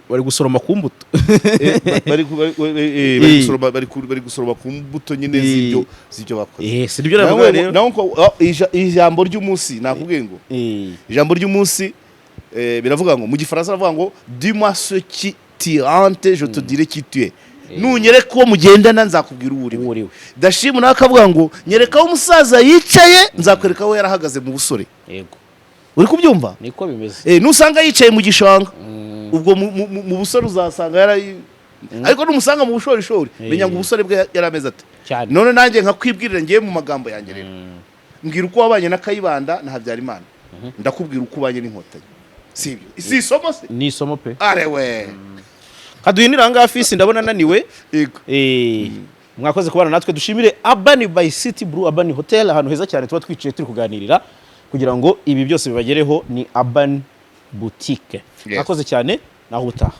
bari gusoroma ku mbuto. Bari gusoroma, bari gusoroma ku mbuto nyine z'ibyo bakoze. Si nibyo navuga rero. Nawe ko ijambo ry'umunsi nakubwiye ngo ijambo ry'umunsi biravuga ngo, mu Gifaransa baravuga ngo: "Dis-moi ce qui te hante, je te dirai qui tu es." Nunyereka uwo mugendana, nzakubwira uwo uri we. Uwo uri we. Dashimu nawe akavuga ngo: "Nyereka aho umusaza yicaye, nzakwereka aho yarahagaze mu busore." Uri kubyumva? Niko bimeze. Nusanga yicaye mu gishanga, ubwo mu busore uzasanga yarayi, ariko numusanga mu bushorishori, menya ngo ubusore bwe yari ameze ate. Cyane. None nanjye nkakwibwirira ngiye mu magambo yanjye rero: mbwira uko wabanye na Kayibanda na Habyarimana, ndakubwira uko ubanye n'Inkotanyi. Si ibyo? Si isomo se? Ni isomo pe. Arewe. Kaduhinira aha ngaha, fisi ndabona ananiwe. Yego. Mwakoze kubana natwe. Dushimire Urban by City Blue, Urban Hotel, ahantu heza cyane tuba twicaye turi kuganirira kugira ngo ibi byose bibagereho, ni Urban Boutique. Yes. Mwakoze cyane, naho ubutaha.